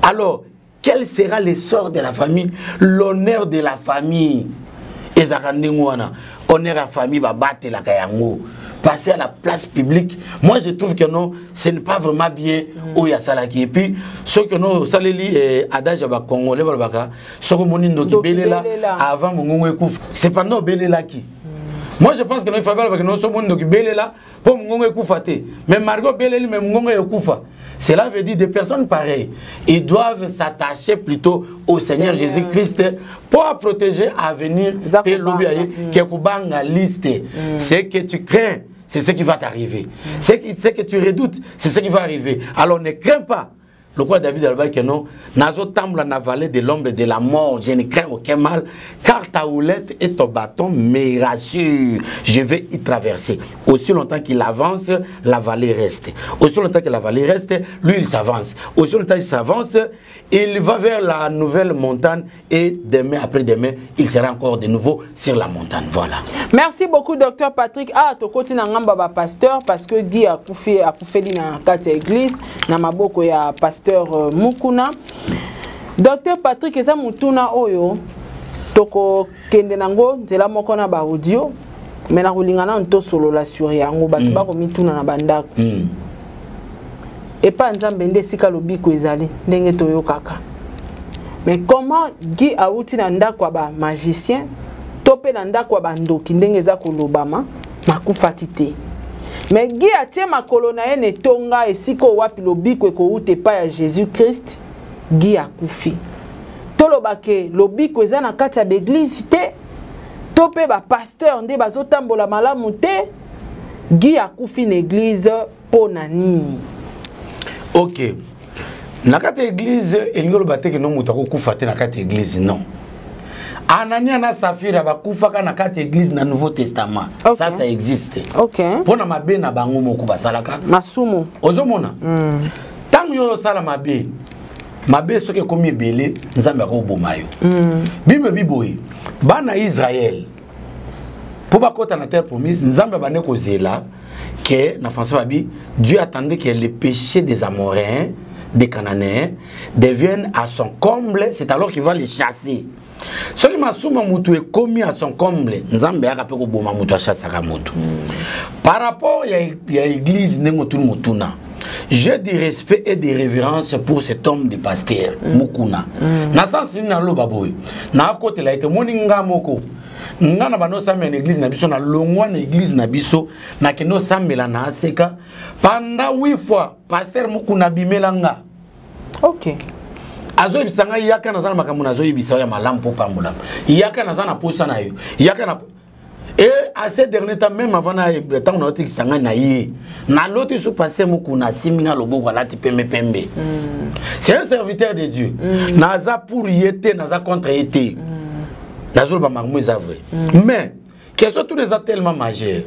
Alors, quel sera le sort de la famille? L'honneur de la famille. Ezalaka ndenge wana, honneur ya famille babatelaka yango. Passer à la place publique, moi je trouve que non, ce n'est pas vraiment bien. Oyo asalaki. Et puis soki no osaleli, adage ya bacongolais balobaka, soki omoni ndoki Ndoki belela belela. avant mongongo ekufa, c'est pendant obelelaki. Moi je pense que non, il faut balobaka non, soki omoni ndoki belela mpo mongongo ekufa te, mais malgré obeleli, mais mongongo ekufa. Cela veut dire des personnes pareilles, ils doivent s'attacher plutôt au Seigneur Seigneur. Jésus-Christ pour protéger à venir Za et kobanga. l'obéir, qui est kobanga liste. Ce que tu crains, c'est ce qui va t'arriver. Ce que tu redoutes, c'est ce qui va arriver. Alors ne crains pas. Le roi David alobaki que non, nazo tambola na vallée de l'ombre de la mort, je ne crains aucun mal, car ta houlette et ton bâton me rassurent. Je vais y traverser. Aussi longtemps qu'il avance, la vallée reste. Aussi longtemps que la vallée reste, lui il s'avance. Aussi longtemps qu'il s'avance, il va vers la nouvelle montagne et demain après-demain, il sera encore de nouveau sur la montagne. Voilà. Merci beaucoup, docteur Patrick. Ah, tokoti na ngamba ba pasteur parce que Guy a koufi, a koufeli na kati ya église, na maboko ya pasteur Mukuna. Docteur Patrick, eza mutuna oyo toko kende nango nzela moko na ba audio, mais na kolinga na nto solola sur yango bato bako mituna na bandako. Epa Nzambe nde esika lobiko ezali ndenge toyokaka. Mais comment Guy auti na ndako ya ba magicien to pe na ndako ya ba ndoki ndenge eza kolobama makufaki te? Mais Guy atie makolo na ye na etonga esika oyo wapi lobiko ekouta epai ya Jésus-Christ, Guy akufi. Toloba ke lobiko eza na kati ya baeglise te, to pe ba pasteur nde bazotambola malamu te, Guy akufi na église mpo na nini? Ok. Na kati ya église, elingi oloba te ke no moto akokufa te na kati ya église, non. Anania na Safira bakufaka na kati ya église na Nouveau Testament. Ça, ça existe. Mpona mabe na bango moko basalaka. Masumu. Ozomona? Ntango yo osala mabe, mabe soki ekomi ebele, Nzambe akoboma yo. Bible ebi boye, bana Israël po bakota na terre promise, Nzambe abande kozela ke na français babi, Dieu attendait que le péché des Amoréens, des Cananéens deviennent à son comble, c'est alors qu'il va les chasser. Soki masumu ya mutu ekomi à son comble, Nzambe ayaka mpe koboma mutu, achasaka mutu. Par rapport ya église ndenge otuni motuna, j'ai du respect et de révérence pour cet homme de pasteur, Mukuna. Na sens nini naloba boye? Nakotela ete moni nga moko. Nga na bando osambela na église na biso, na longwa na église na biso, nakende osambela na aseka. Pendant 8 fois, pasteur Mukuna abimela nga. Azoyebisa ngai, yaka naza na makambo nazoyebisa yo ya malamu mpo pambola. Yaka naza na posa na yo. Yaka na Et à ces derniers temps, même avant ntango naotikisa ngai na ye, naloti su pasteur Mokuna asimbi nga loboko, alati pembe pembe. C'est un serviteur de Dieu. Naza pour ye te, naza contre ye te, nazoloba makambo eza vrai. Mais question tuna eza tellement majeure.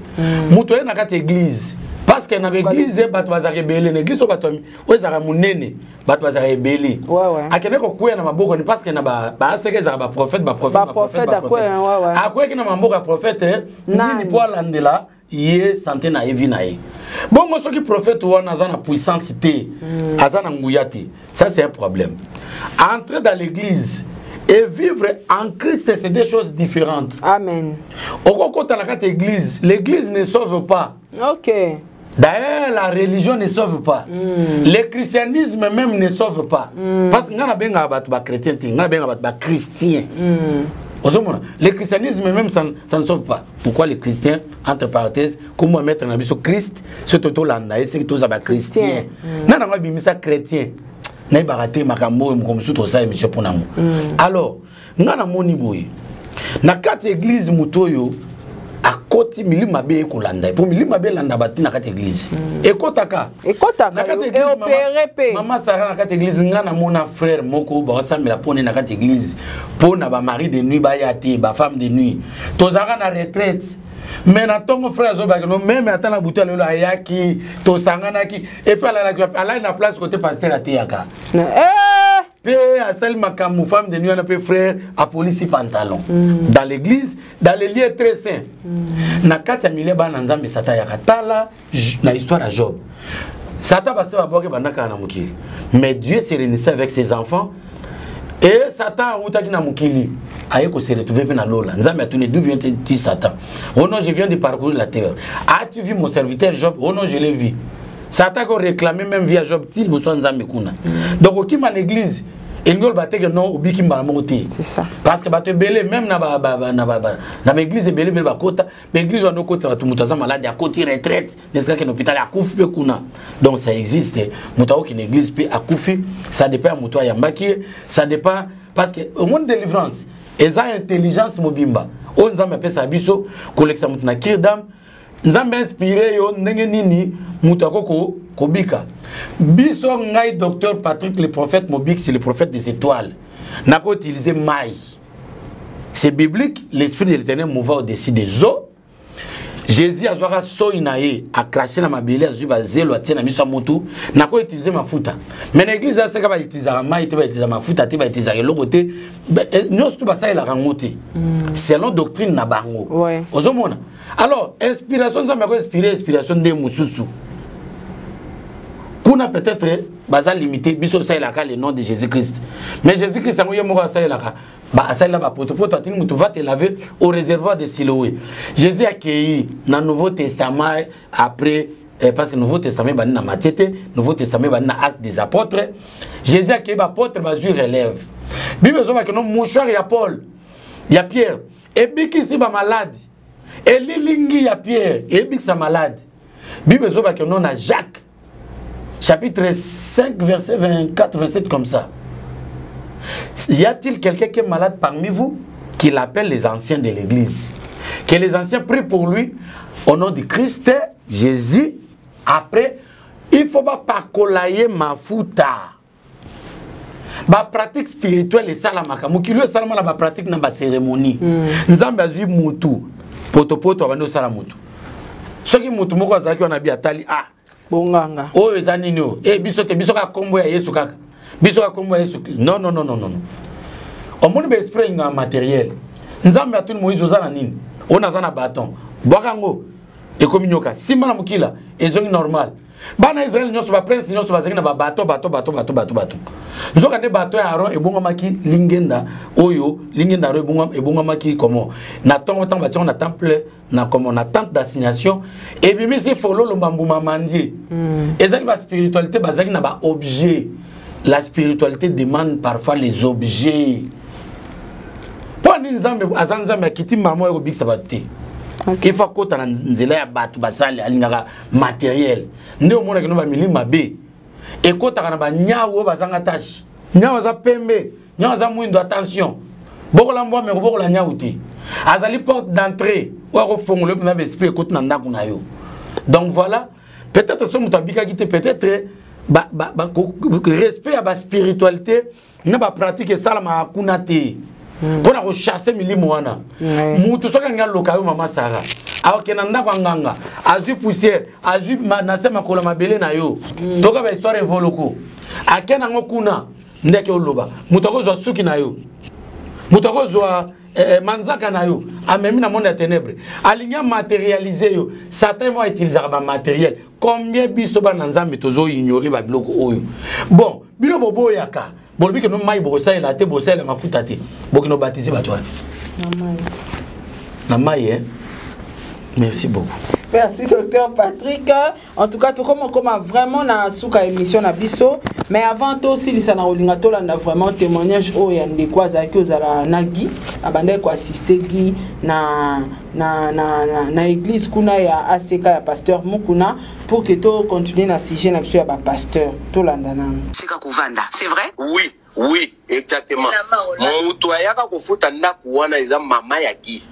Moto aye na kati église, parce que na baeglise bato bazalaka ebele. Na église oyo bato oyo ezalaka monene, bato bazalaka ebele. Akende kokwea na maboko ni, parce que na baaseke ezalaka baprophète, baprophète. Akweyaki na maboko ya prophète nini mpo alandela ye santé na ye, vie na ye. Bongo soki prophète wana aza na puissance te, aza na nguya te, ça c'est un problème. Entrer dans l'église et vivre en Christ, c'est deux choses différentes. Amen. Okokota na kati église, l'église ne sauve pas. D'ailleurs, la religion ne sauve pas. Le christianisme même ne sauve pas. Parce que nga nabengaka bato bachrétien te, nga nabengaka bato bachrétien. Ozomona, le christianisme même, ça ne sauve pas. Pourquoi les chrétiens, entre parenthèses, comment mettre na biso Christ, soki tolanda ye, soki toza bachrétien, na nango abimisa chrétien, nayebaka te makambo oyo. Moko mosusu tosala émission mpo nango. Alors nga namoni boye: na kati ya église, moto oyo akoti, milimo mabe ekolanda ye, mpo milimo mabe elanda bato na kati ya église, ekotaka. Ekotaka, eopere mpe. Mama Sara, na kati ya église, nga namona frère moko baosambela mpone na kati ya église mpo na bamari de nuit baya te, bafemme de nuit. Tozalaka na retraite, mais na ntongo frère azobaki no meme ata na butu ya lelo ayaki, tosanganaki, et puis alalaki, alali na place kote pasteur ateyaka mpe asali makambo femme de nuit wana. Mpe frère apolisi pantalon dans l'église, dans le lieu très saint, na kati ya milieu bana Nzambe. Satan ayaka. Tala na histoire ya Job, Satan base babwaki bandakaka na mokili, mais Dieu se réunissait avec ses enfants et Satan awutaki na mokili, aye kose retrouver mpe na lola. Nzambe atuni: "D'où viens-tu, Satan?" "Oh non, je viens de parcourir la terre." "As-tu vu mon serviteur Job?" "Oh non, je l'ai vu." Satan ko réclamer même vie ya Job ti liboso ya Nzambe kuna. Donc okima na église elingi oloba te ke non, obiki mbala moko te. C'est ça. Parce que bato ebele, même na baéglise ebele ebele bakota baéglise wana, okotisa bato, moto aza malade, akoti retraite, nesikaki na hôpital, akufi mpe kuna. Donc ça existe, moto akoki na église mpe akufi. Ça dépend ya moto ayambaki ye, ça dépend, parce que omoni, délivrance eza intelligence mobimba oyo Nzambe apesaka biso kolekisa moto na cure d'âme. Nzambe inspire yo ndenge nini moto ako kobika. Biso, ngai docteur Patrick le prophète Mobix, le prophète des étoiles, nako utiliser mai. C'est biblique: l'esprit de l'Éternel mouva au-dessus des eaux. Jésus azwaka soi na ye, acracher na mabele, azwi bazelo, atie na miso ya motu. Nako utiliser mafuta, mais na église aseka bautilisaka mai te, bautilisaka mafuta te, bautilisaka eloko te, nyonso to basalelaka yango te selon doctrine na bango. Ozomona, alors inspiration, Nzambe ako inspire inspiration nde mosusu kuna, peut-être baza limité. Biso osalelaka le nom de Jésus Christ, mais Jésus Christ yango ye moko asalelaka, asalela bapotopoto, atindi motu: "Va te laver au réservoir de Siloé." Jésus akei na Nouveau Testament après, parce que Nouveau Testament ebandi na Matthieu te, Nouveau Testament ebandi na Acte des Apôtres. Jésus akei, baapôtre bazwi relève. Bible ezobaki no mouchoir ya Paul, ya Pierre ebikisi bamaladi, elilingi ya Pierre ebikisa maladi. Bible ezobaki no na Jacques chapitre 5 verset 24, 27 comme ça: "Y a-t-il quelqu'un qui est malade parmi vous? Qu'il appelle les anciens de l'église, que les anciens prient pour lui au nom du Christ Jésus. Après, il faut bapakola ye mafuta." Bapratique spirituelle esalamaka mokili oyo, esalama na bapratique na bacérémonie. Nzambe azwi mutu potopoto, abandi osala mutu. Soki mutu moko azalaki wana, bi atali: "Ah, bonganga oyo eza nini oyo? E biso te, biso kaka nkombo ya Yesu, kaka biso kaka nkombo ya Yesu." Non, non, non, non, non. Omoni, baesprit elingaka matériel. Nzambe atuni Moïse: "Oza na nini?" "Oyo naza na bâton." "Bwaka yango." Ekomi nyoka. "Simba na mokila." Ezongi normal. Bana Israele nyonso, baprince nyonso bazalaki na babato, bato, bato, bato, bato, bato. Nzoka nde bato ya Aron ebongamaki lingenda oyo, lingenda Aron ebongamaki komo na ntongo ntango batiango na temple, na komo na tente d'assignation, ebimisi fololo, bambuma, mandie. Ezalaki baspiritualité, bazalaki na baobjet. La spiritualité demande parfois les objets. Mpo nini Nzambe aza Nzambe, akiti mbala moko ekobikisa bato te? Il faut akota na nzela ya bato basali, alingaka matériel. Nde omonaki no bamili mabe ekotaka na banyau oyo bazanga tache. Nyau aza pembe, nyau aza mwindo, attention, bokola mbwa meko, bokola nyau te. Azali porte d'entrée oyo akofongola yo mpenza baesprit ekoti na ndako na yo. Donc voilà, peut-être so moto abikaki te, peut-être ba, ba, ba, respect ya baspiritualité na bapratique esalamaka kuna te mpo na kochasse milimo wana. Mutu soki alingi aloka yo, mama Sara, akokende na ndako ya nganga, azwi poussière, azwi na se makolo mabele na yo, toka bahistoire evoloko, ake nango kuna ndeke oloba. Moto akozwa suki na yo, moto akozwa manzaka na yo, amemi na monde ya ténèbre, alingi amaterialize yo. Satan mo autilisaka bamatériel. Combien biso bana Nzambe tozoignore babiloko oyo? Bon, bino boboyaka, bolobi keno mai bokosalela te, bosalela mafuta te, bokende obatize bato wapi? Na mai, eh? Merci beaucoup. Merci, docteur Patrick. En tout cas, tout comme comme vraiment na suka émission na biso, mais avant tout si ça na olinga tolanda vraiment témoignage oyo ya ndeko azalaki ozala na Guy, abandaki koassiste Guy na église kuna ya ACK ya pasteur Mukuna, pour que to continuer na sujet na biso ya ba pasteur. Tolanda nanu. Sika kovanda, c'est vrai? Oui, exactement. Moto ayaka kofuta ndako wana eza mama ya Guy.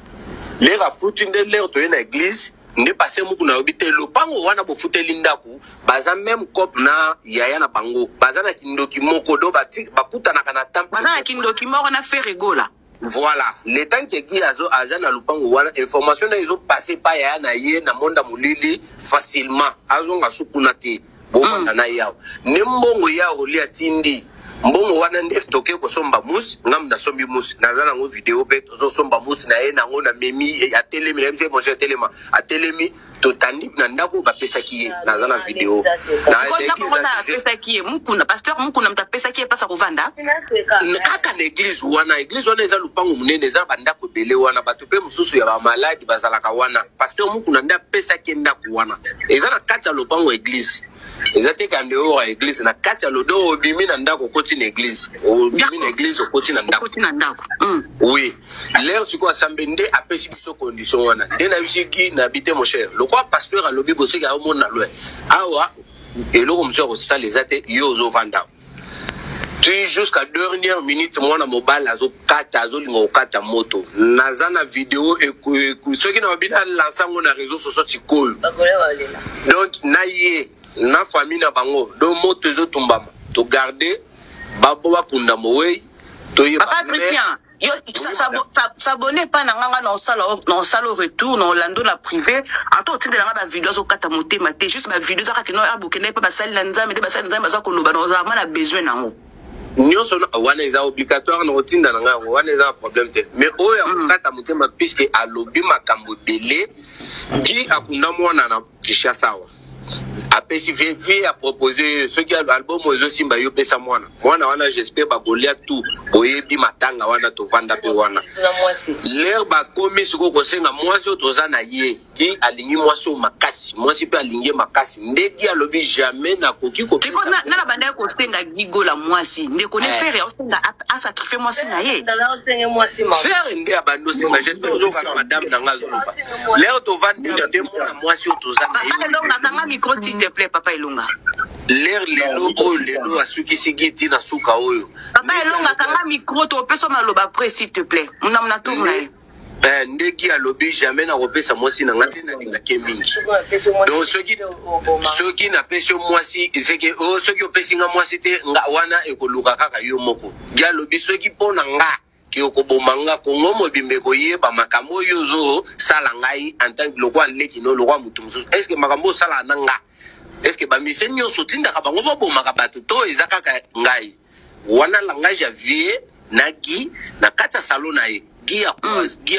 Lere afuti nde lere toye na église nde pasteur moko nayobi te lopango wana bofuteli ndako, baza même cope na yaya na bango, baza na kindoki moko do bakutanaka na temple. Baza na kindoki moko na Ferre Gola. Voilà, le temps que Guy azo aza na lopango wana, information na ezopasse pa yaya na ye na monda molili facilement, azonga su kuna te, bovanda na ye awa. Nde mbongo ya Roli atindi, mbongo wana nde toke kosomba musi. Ngambu nasombi musi, naza nango video mpe, tozosomba musi na ye nango na memi, atelemi na ye biso: "Mon cher, telema." Atelemi, totandi na ndako bapesaki ye, naza na video. Ndako wana apesaki ye Mukuna, pasteur Mukuna moto apesaki ye mpasa kovanda. Kaka na église wana. Église wana eza lupango monene, eza bandako ebele wana, bato mpe mosusu ya bamaladi bazalaka wana. Pasteur Mukuna nde apesaki ye ndako wana, eza na kati ya lopango église, eza te ka dehors ya église, na kati ya lodo. Obimi na ndako, okoti na église, obimi na église, okoti na ndako. Okoti na ndako. Oui, lere sikoyo asambe nde apesi biso condition wana, nde nayebisi Guy na bi te: "Mon cher, lokwa pasteur alobi boseki, aomona loin awa, eloko mosusu ya kosala eza te, yo ozovanda ti jusqu'à dernière minute." Mwana mobali azokata, azolinga kokata moto. Naza na video, soki na babi nalansa yango na réseau sociaux sikoyo. Donc na ye na famille na bango, donc moto ezotumbama, togarde babo bakunda mowei, toyeba. Papa Christian, yo s'abonner epai na nga, nga na osala retour na olando na privé. Ata otindela nga bavideo, azokata motema te, juste bavideo ezaka kino abokende mpe basali na Nzambe nde basali na Nzambe baza koloba na ozala na besoin nango. Nyonso wana eza obligatoire na kotinda na ngai yango wana, eza na problème te. Mais oyo ya kokata motema, puisque alobi makambo ebele, Guy akunda mwana na Kinshasa awa, apesi vie apropose soki album oyo ezosimba yo, pesa mwana. Mwana wana, j'espère bakolia tout, boyebi matanga wana, tovanda mpe wana. Lere bakomi sikoyo kosenga mwasi oyo toza na ye, Guy alingi mwasi oyo makasi, mwasi mpe alingi ye makasi. Nde Guy alobi: "Jamais nakoki." Siko nana bandaki kosenga Guy Gola mwasi, ndeko ne Ferre aosenga asacrifie mwasi na ye. Ferre nde abandi osenga. J'espère ozokaka madame na nga azoloba. Lere tovandi nde mwana mwasi oyo toza na ye. Papa Elonga, kanga micro s'il te plaît, papa Elonga. Lere lelo oyo, lelo asukisi Guy ntina suka oyo. Papa Elonga, kanga micro, topesa maloba après, s'il te plaît, na tour na ye. Ndenge alobi: "Jamais nakopesa mwasi na nga te, nalingaki mingi. Donc soki napesi yo mwasi, seke soki opesi nga mwasi te, nga wana ekoluka kaka yo moko." Guy alobi: "Soki mpo na nga ke okoboma nga, Kongo mobimba ekoyeba makambo oyo ozosala ngai en tant que lokwa leki no lokwa motu mosusu. Est ce que makambo osalaka na nga, est ce que bamise nyonso otindaka bango babomaka bato to eza kaka ngai?" Wana langage ya vie na Guy na kati ya salon na ye. Guy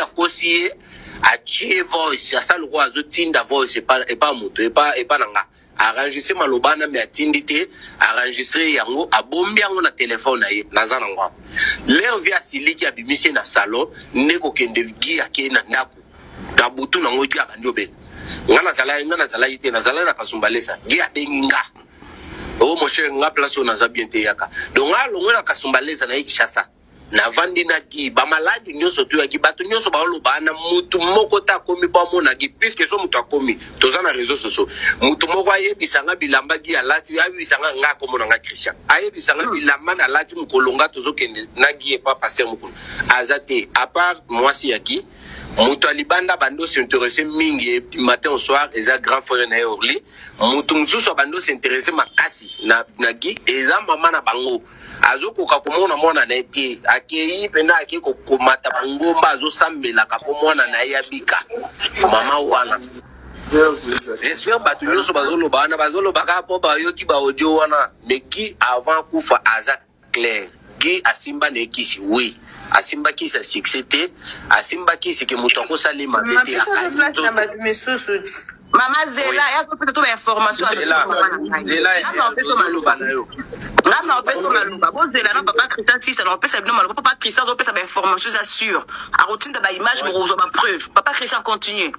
akosi ye, atie voice, asala lokola azotinda voice epa moto, epa na nga, aenregistre maloba wana, me atindi te, aenregistre yango, abombi yango na telefone na ye, naza nango awa. Lere vie asiliki, abimisi ye na salon, nde kokende Guy akei na ndako na butu nango. Guy abandi obenga nga, nazalaki, nga nazalaki te, nazalaki na Kasumbalesa. Guy abengi nga: "O mon cher, nga place oyo naza bien te, yaka." Donc nga alongwe na Kasumbalesa na ye Kinshasa, navandi na Guy. Bamaladi nyonso toyaki, bato nyonso baoloba na mutu moko te akomi mpo amona Guy, puisque so moto akomi, toza na réseau sociaux. Mutu moko ayebisanga bilamba Guy alati, ayebisanga nga akomona nga Christian, ayebisanga bilamba nalati mokolo nga tozokende na Guy epa pasteur Mokolo, aza te, à part mwasi ya Guy. Moto ya libanda abandi os'interesse mingi du matin au soir eza grand frère na ye Orly. Moto mosusu abandi os'interesse makasi na, na Guy eza mama na bango. Azokoka komona mwana na ye te, akei mpena akei kokomata bangomba, azosambelaka mpo mwana na ye abika. Mama wana j'espère bato nyonso bazoloba wana bazoloba kaka mpo bayoki ba audio wana, mais Guy avant akufa aza clair. Guy asimba na ye kisi, oui asimba kisi ya succès te, asimba kisi ke moto akosala ye mabe te. Mama zela ya kopesa to ba information zela ozoloba na yo. Nga na opesa maloba, bozela na papa Christian sisa na opesa bino maloba. Papa Christian azopesa ba information eza sûr, akotinda ba image, bokozwa ba preuve. Papa Christian, continue.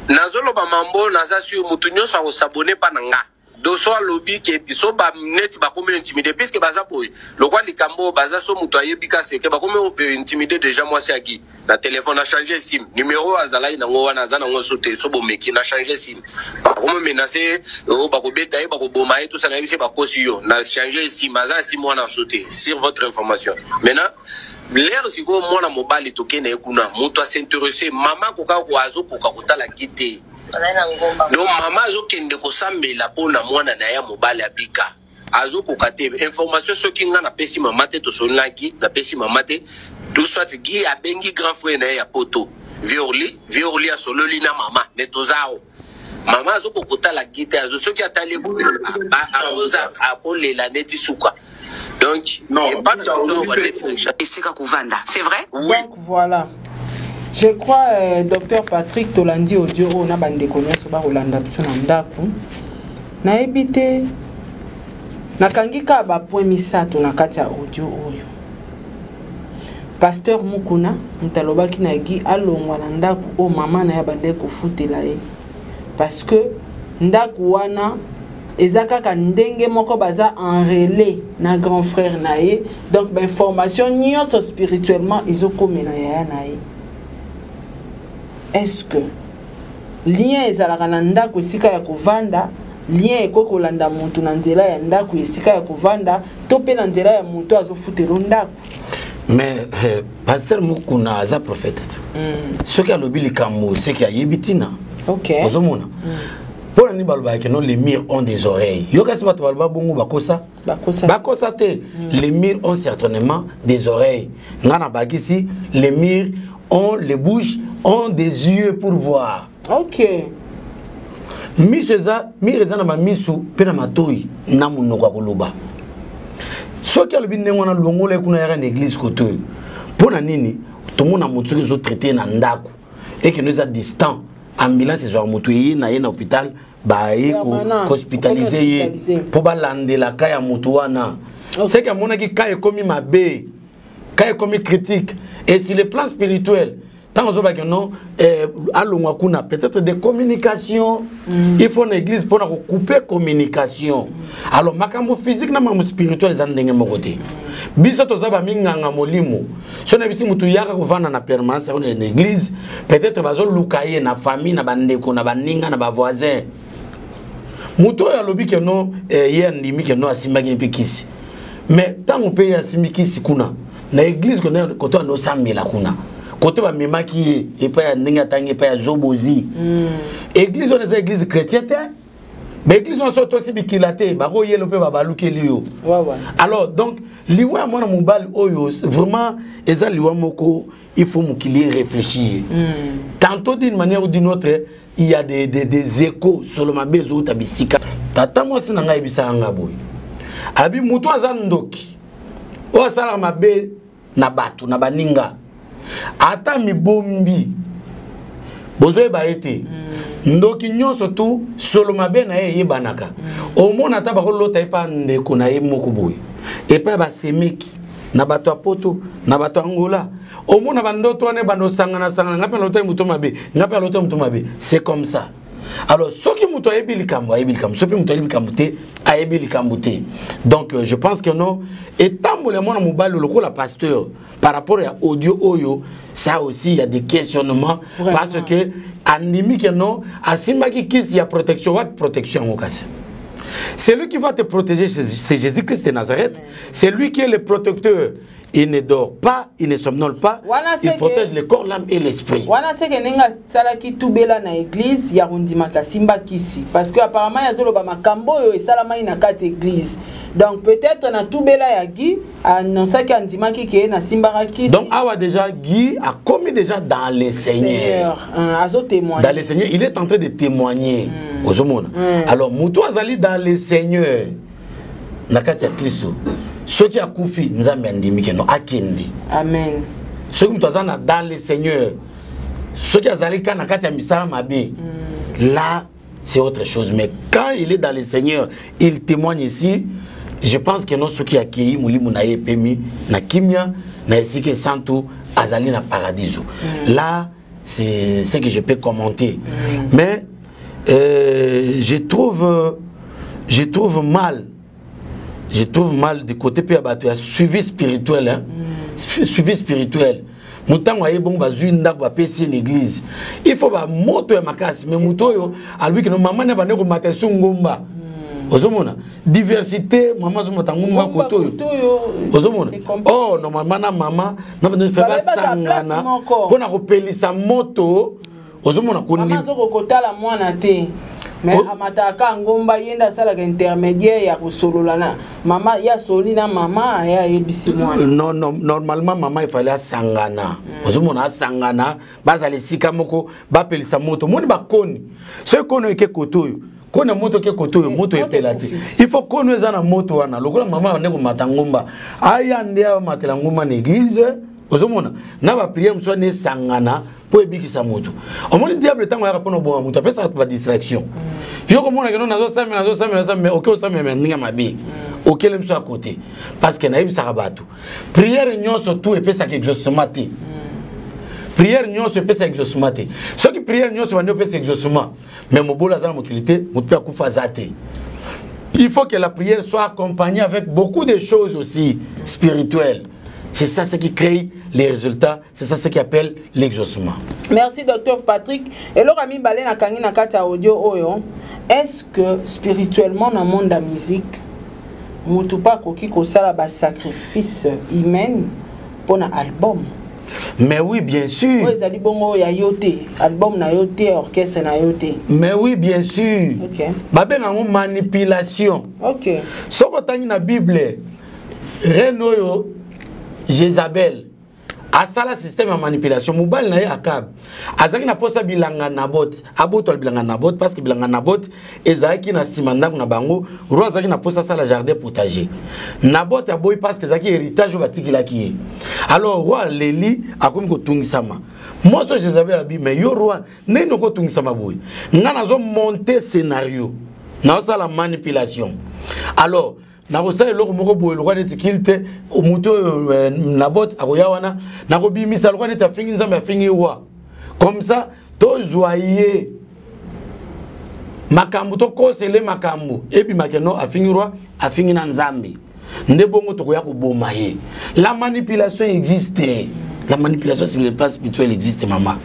Nazoloba mambo naza sur, motu nyonso akosabone mpa na nga. Doso alobi ke so ba neti bakomi intimide puisque baza boye lokwa likambo baza so moto ayebi kasi ke bakomi intimide déjà. Mwasi ya Guy na telefone na change sim, numero azalaki nango wana aza nango so te, so bomeki na change sim, bakomi menace oyo bakobeta ye, bakoboma ye, tosa nayebi se bakosi yo na change sim, aza sim wana so te. Sur votre information maintenant, l'heure sikoyo mwana mobali tokende ye kuna, moto as'interesse mama koka azokoka kotala Guy te. Donc mama azokende kosambela mpona mwana na ye ya mobali abika, azokoka te. Information soki nga napesi mama te, tosololaki, napesi mama te, tout soit Guy abengi grand frère na ye ya poto, vieux Orly. Vieux Orly asololi na mama ne toza awa, mama azokoka kotala Guy te, azo soki atali boye akolela neti suka. Donc epa na biso esika kovanda, c'est vrai. Oui. Donc voilà, je crois docteur Patrick, tolandi audio oyo na bandeko nyonso bakolanda biso na ndako. Nayebi te, nakangi kaka bapoint misato na kati ya audio oyo. Pasteur Mukuna moto alobaki na Guy alongwa na ndako oyo mama na ye abandaki kofutela ye, parce que ndako wana eza kaka ndenge moko baza en relais na grand frère na ye, donc bainformation nyonso spirituellement ezokomela yaya na ye. Est-ce que lien ezalaka na ndako esika ya kovanda? Lien ekoki kolanda motu na nzela ya ndako esika ya kovanda to mpe na nzela ya motu azofutela ndako? Mais pasteur Mukuna aza prophète te. Soki alobi likambo, seki ayebi ntina. Ozomona mpo na nini balobaka no les murs ont des oreilles? Yo kasi bato baloba bongo, bakosa? Bakosa. Bakosa te. Les murs ont certainement des oreilles. Nga na bakisi, les murs ont les bouches, ont des yeux pour voir. Miso eza mur, eza na bamisu mpe na matoi na monoko ya koloba. Soki alobi ndenge wana, longola ye kuna, yaka na église kote oyo. Mpo na nini tomona moto soki ezotraite na ndako ekendo eza distant, ambulance ezwaka moto eye na ye na hôpital, baye kohospitalize ye mpo balandelaka ya moto wana? Seke amonaki ka ekomi mabe, ka ekomi critique. Et sur le plan spirituel, ntango ozobaki non, alongwa kuna, peut-être des communications, il faut na église mpona kocouper communication. Alors makambo physique na makambo spirituel eza ndenge moko te. Biso toza baminganga molimo. So na bisi motu yaka kovanda na permanence yango na église, peut-être bazoluka ye na famille, na bandeko, na baninga, na bavoisin. Moto oyo alobi ke non, ye andimi ke non, asimbaki mpe kisi, mais ntango mpe ye asimbi kisi kuna na église kote wana osambela kuna, kote bamemaki ye epai ya ndenge atangi epai ya Zobozi, église wana eza église chrétien te. Baeglise wana so tosi bikila te, bakoyela mpe babalukeli yo. Alors donc liwa ya mwana mobali oyo vraiment eza liwa moko il faut mokili réfléchir. Tantôt d'une manière ou d'une autre, il y a des échos solo mabe ezouta bisika. Tata mwasi na ngai ayebisaka nga boye, abi moto aza ndoki oyo asalaka mabe na bato na baninga, ata mibombi bozoyeba ye te. Ndoki nyonso tu solo mabe na ye eyebanaka. Omona ata bakolota ye mpa ndeko na ye moko boye, epai ya basemeki, na bato ya poto, na bato ya Angola, omona bandoto wana ebanda osangana-sangana: ngai mpe alotaki moto mabe, ngai mpe alotaki moto mabe. C'est comme ça. Alors soki moto ayebi likambo, ayebi likambo; soki moto ayebi likambo te, ayebi likambo te. Donc je pense que non, etamboli ya mwana mobali lokola pasteur par rapport ya audio oyo, ça aussi il y a des questionnements. Vraiment. Parce que andimi ke non, asimbaki kisi ya protection. Wapi protection yango? Kasi c'est lui qui va te protéger, c'est Jésus-Christ de Nazareth. C'est lui qui est le protecteur. Il ne dort pas, il ne somnole pas. Il protège le corps, l'âme et l'esprit. Wana seke ndenge asalaki tubela na église ya kondimaka simba kisi parce que apparemment yazoloba makambo oyo esalamaki na kati église. Donc peut-être na tubela ya Guy annonçaki andimaki ke na simbaka kisi. Donc awa déjà Guy a commis déjà dans le Seigneur. Seigneur hein, azo témoigner. Dans le Seigneur, il est en train de témoigner. Ozomona. Alors mutu azali dans le Seigneur. Na kati ya Kristo. Soki akufi Nzambe andimi ke no akende. Amen. Soki mutu aza na dans le Seigneur, soki azali ka na kati ya misala mabe, là c'est autre chose. Mais quand il est dans le Seigneur, il témoigne ici. Je pense que non, soki akei molimo na ye epemi na kimia na esika esantu azali na paradiso. Là c'est ce que je peux commenter. Mais je trouve mal. Je trouve mal de côté pe bato ya suivi spirituel, hein. Suivi spirituel. Mutango aye bongo bazui ndako ba pesi une église. Il faut ba moto ya makasi mais moto oyo alobi ke no mama na bande ko mata su ngomba. Ozomona diversité mama zo mata ngomba Ngomba koto oyo. koto oyo. Ozomona. C'est compliqué. Oh normalement na mama na bande fe Fallait ba pas sa place sangana moko. pona kopelisa moto. Ozomona ko Mama ni zo kokotala mwana te. Mais amataka ngomba yenda asalaka intermédiaire ya kosolola na mama ya soli na mama ya yebisi mwana. Non, non, normalement mama il fallait asangana. Ozomona asangana bazala esika moko bapelisa moto. Moni bakoni. Soki kono eke koto oyo, kono moto ke koto oyo, moto Moto epela te. ekufi. Il faut kono eza na moto wana. Lokola mama ande komata ngomba. Aya nde amatela ngomba na église. Ozomona na ba prière mosusu wana esangana po ebikisa moto. Omoni diable ntango ayaka mpona oboma moto, apesaka bato ba distraction. Yo komona ke non, nazosamela, nazosamela, nazosamela, mais oke osamela, mais ndenge mabe. Okele mosusu à côté. Parce que nayebisaka bato. Prière nyonso tout epesaka exaucement te. Prière nyonso epesaka exaucement te. Soki prière nyonso bandi opesa exaucement, mais mobolo aza na mokili te, moto mpe akufa aza te. Il faut que la prière soit accompagnée avec beaucoup de choses aussi spirituelles. C'est ça ce qui crée les résultats, c'est ça ce qui appelle l'exaucement. Merci docteur Patrick. Et l'ora mi balé na kangi na kati ya audio oyo, est-ce que spirituellement dans le monde de la musique, mutu pa koki kosala ba sacrifice humain pour un album? Mais oui, bien sûr. Oyo ezali bongo ya yo te, album na yo te, orchestre na yo te. Mais oui, bien sûr. OK. Ba benga ngo manipulation. OK. Soko tangi na Bible, reine oyo Jézabel asala système ya manipulation, mobali na ye Akab azalaki na posa bilanga Naboth, abotola bilanga Naboth parce que bilanga Naboth ezalaki na nsima ndako na bango. Roi azalaki na posa asala jardin potager. Naboth aboyi parce que ezalaki héritage oyo batikelaki ye. Alors roi aleli, akomi kotungisama. Mwasi oyo Jézabel abi, mais yo roi, ndenge nini okotungisama boye? Nga nazo monter scénario, nazosala manipulation. Alors nakosala eloko moko boye lokola neti culte, moto oyo Naboth akoya wana, nakobimisa lokola neti afingi Nzambe, afingi roi. Comme ça tozwa ye makambo, tokosele makambo ebimake no afingi roi, afingi na Nzambe, nde bongo tokoya koboma ye. La manipulation existe, la manipulation sur le plan spirituel existe, mama.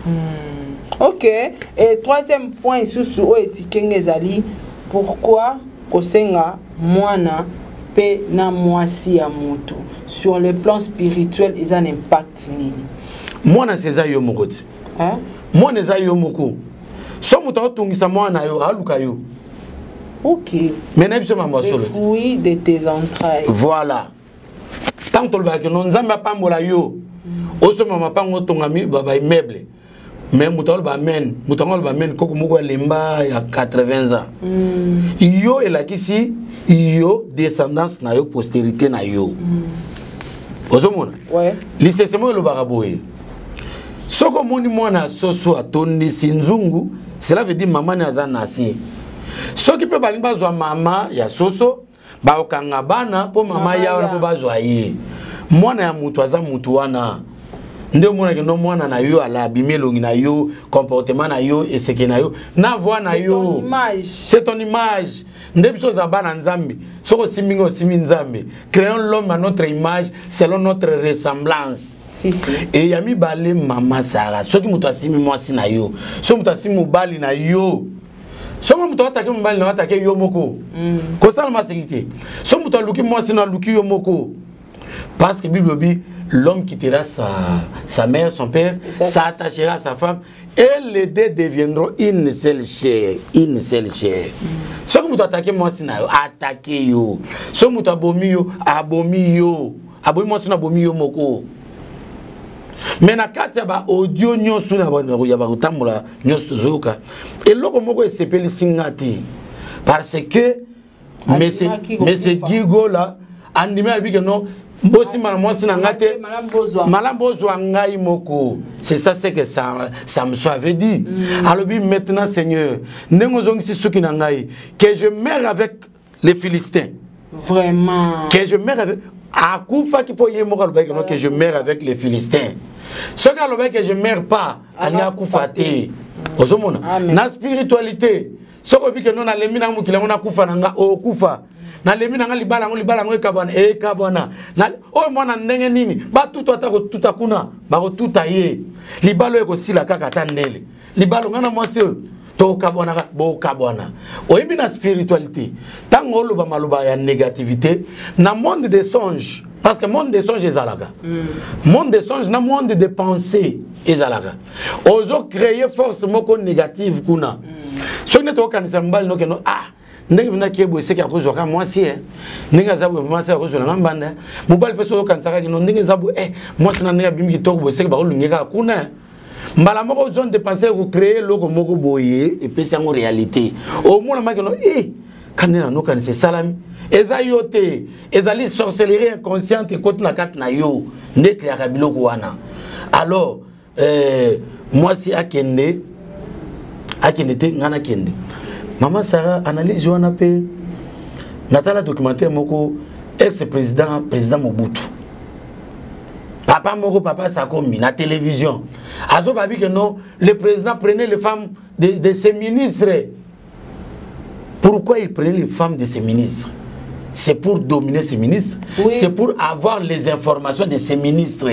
Ok. Et troisième point isusu oyo etikenge ezali pourquoi kosenga mwana pe na mwasi ya moto sur le plan spirituel eza na impact nini? Mwana se eza yo moko te. Hein? Mwana eza yo moko. So moto atongisa mwana yo, aluka yo. Ok. Mais na biso mama Le solo te. fruit de tes entrailles. Voilà. Tant tolobaka no Nzambe apambola yo. Osomba mapango otonga mi ba immeuble. Mais moto aloba amen, moto aloba amen koko moko ya lemba ya 80 ans. Yo elakisi yo descendance na yo, postérité na yo. Ozomona? Ouais. Lisese moko elobaka boye. Soki omoni mwana soso atondisi nzungu, cela veut dire mama ne aza na se. Soki mpe balingi bazwa mama ya soso, bakokanga bana mpo mama Mama ya wana ya. mpo bazwa ye. Mwana ya moto aza moto wana. Nde omonaki no mwana na yo ala abimi elongi na yo, comportement na yo, eseke na yo, na voix na C'est yo. ton image. C'est ton image. Nde biso oza bana Nzambe. Soki osimbi nga, osimbi Nzambe. Créons l'homme à notre image selon notre ressemblance. Si, si. Et ya mibale mama Sarah, soki moto asimbi mwasi na yo, soki moto asimbi mobali na yo, soki moto atake mobali na yo, atake yo moko. Kosala maseki te. Soki moto aluki mwasi na yo, aluki yo moko. Parce que Bible dit, l'homme quittera sa, sa mère, son père, s'attachera à sa femme et les deux deviendront une seule chair, une seule chair. Soki moto atake mwasi na yo, atake yo. Soki moto abomi yo, abomi yo. Abomi mwasi na abomi yo moko. Mais na kati ya ba audio nyonso ya bakotambola nyonso tozoyoka, eloko moko esepelisi nga te, parce que monsieur Gigola andimi, alobi ke non, bosimba na mwasi na nga te, malamu bozwa ngai moko. C'est ça ce que Samson avait dit. Alobi: maintenant, Seigneur, ndenge ozongisi suki na ngai, que je meurs avec les Philistins. Vraiment. Que je meurs avec, akufaki mpo ye moko alobaki no, que je meurs avec les Philistins. Soki alobaki que je meurs pas, alingi akufa te. Ozomona na spiritualité, soki oyebi ke no, nalembi na mokili yango, nakufa na nga, okufa. Nalembi na nga libala yango, libala yango ekabwana, ekabwana. Oyo mwana ndenge nini batutu, ata kotuta kuna bakotuta ye, libala oyo ekosila kaka ata ndele. Libala ngai na mwasi oyo tokabwanaka, bokabwana. Oyebi, na spiritualité, ntango oloba maloba ya négativité na monde des songes, parce que monde des songes ezalaka, monde des songes na monde de pensée ezalaka, ozocréer force moko négative kuna. Soki nde tokokanisa mobali nokeno, ah, ndenge mpenza kie boye, seki akozwaka mwasi e, ndenge aza boye, mwasi akozwela nga mbanda. Mobali mpe soki okanisaka kino ndenge eza boye, eh, mwasi na ndenge abimi kitoko boye, seki bakolingi kaka kuna. Mbala moko zone de pensée ekocréer eloko moko boye, epesi yango réalité. Omona makeno e kande na nokanisa esalami, eza yo te, ezali sorcellerie inconsciente ekoti na kati na yo nde ecréaka biloko wana. Alors mwasi akende, akende te, ngai nakende. Mama Sara, analyse wana mpe natala documentaire moko, ex président, président Mobutu, papa moko, papa Sakombi, na télévision azobabi que non, le président prenait les femmes de ses ministres. Pourquoi il prenait les femmes de ses ministres? C'est pour dominer ses ministres. C'est pour avoir les informations de ses ministres.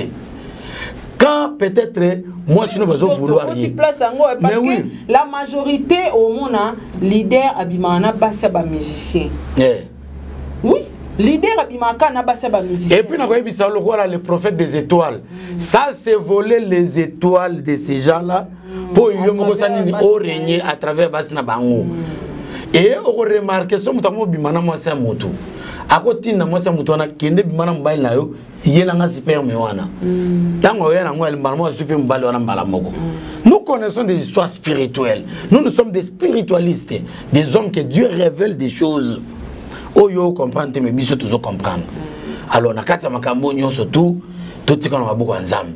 Quand peut-être moi, sinon bazo vouloir rien place yango, parce que oui, la majorité omona leader abimaka na basi ya bamusicien. Oui, leader abimaka na basi ya bamusicien. Et puis nakoyebisa lokola le prophète des étoiles, ça c'est voler les étoiles de ces gens là mpo yo moko osala nini, orégner à travers basi na bango. E okoremarquer, so moto yango obima na mwasi ya motu, akotinda mwasi ya motu wana: kende, bima na mobali na yo, yelanga sperme wana. Ntango oya nango, mbala moko azwi mpe mobali wana mbala moko. Nous connaissons des histoires spirituelles. Nous, nous sommes des spiritualistes, des hommes que Dieu révèle des choses oyo comprendre te, mais biso tozo comprendre. Alors na kati ya makambo nyonso tu, totika na maboko ya Nzambe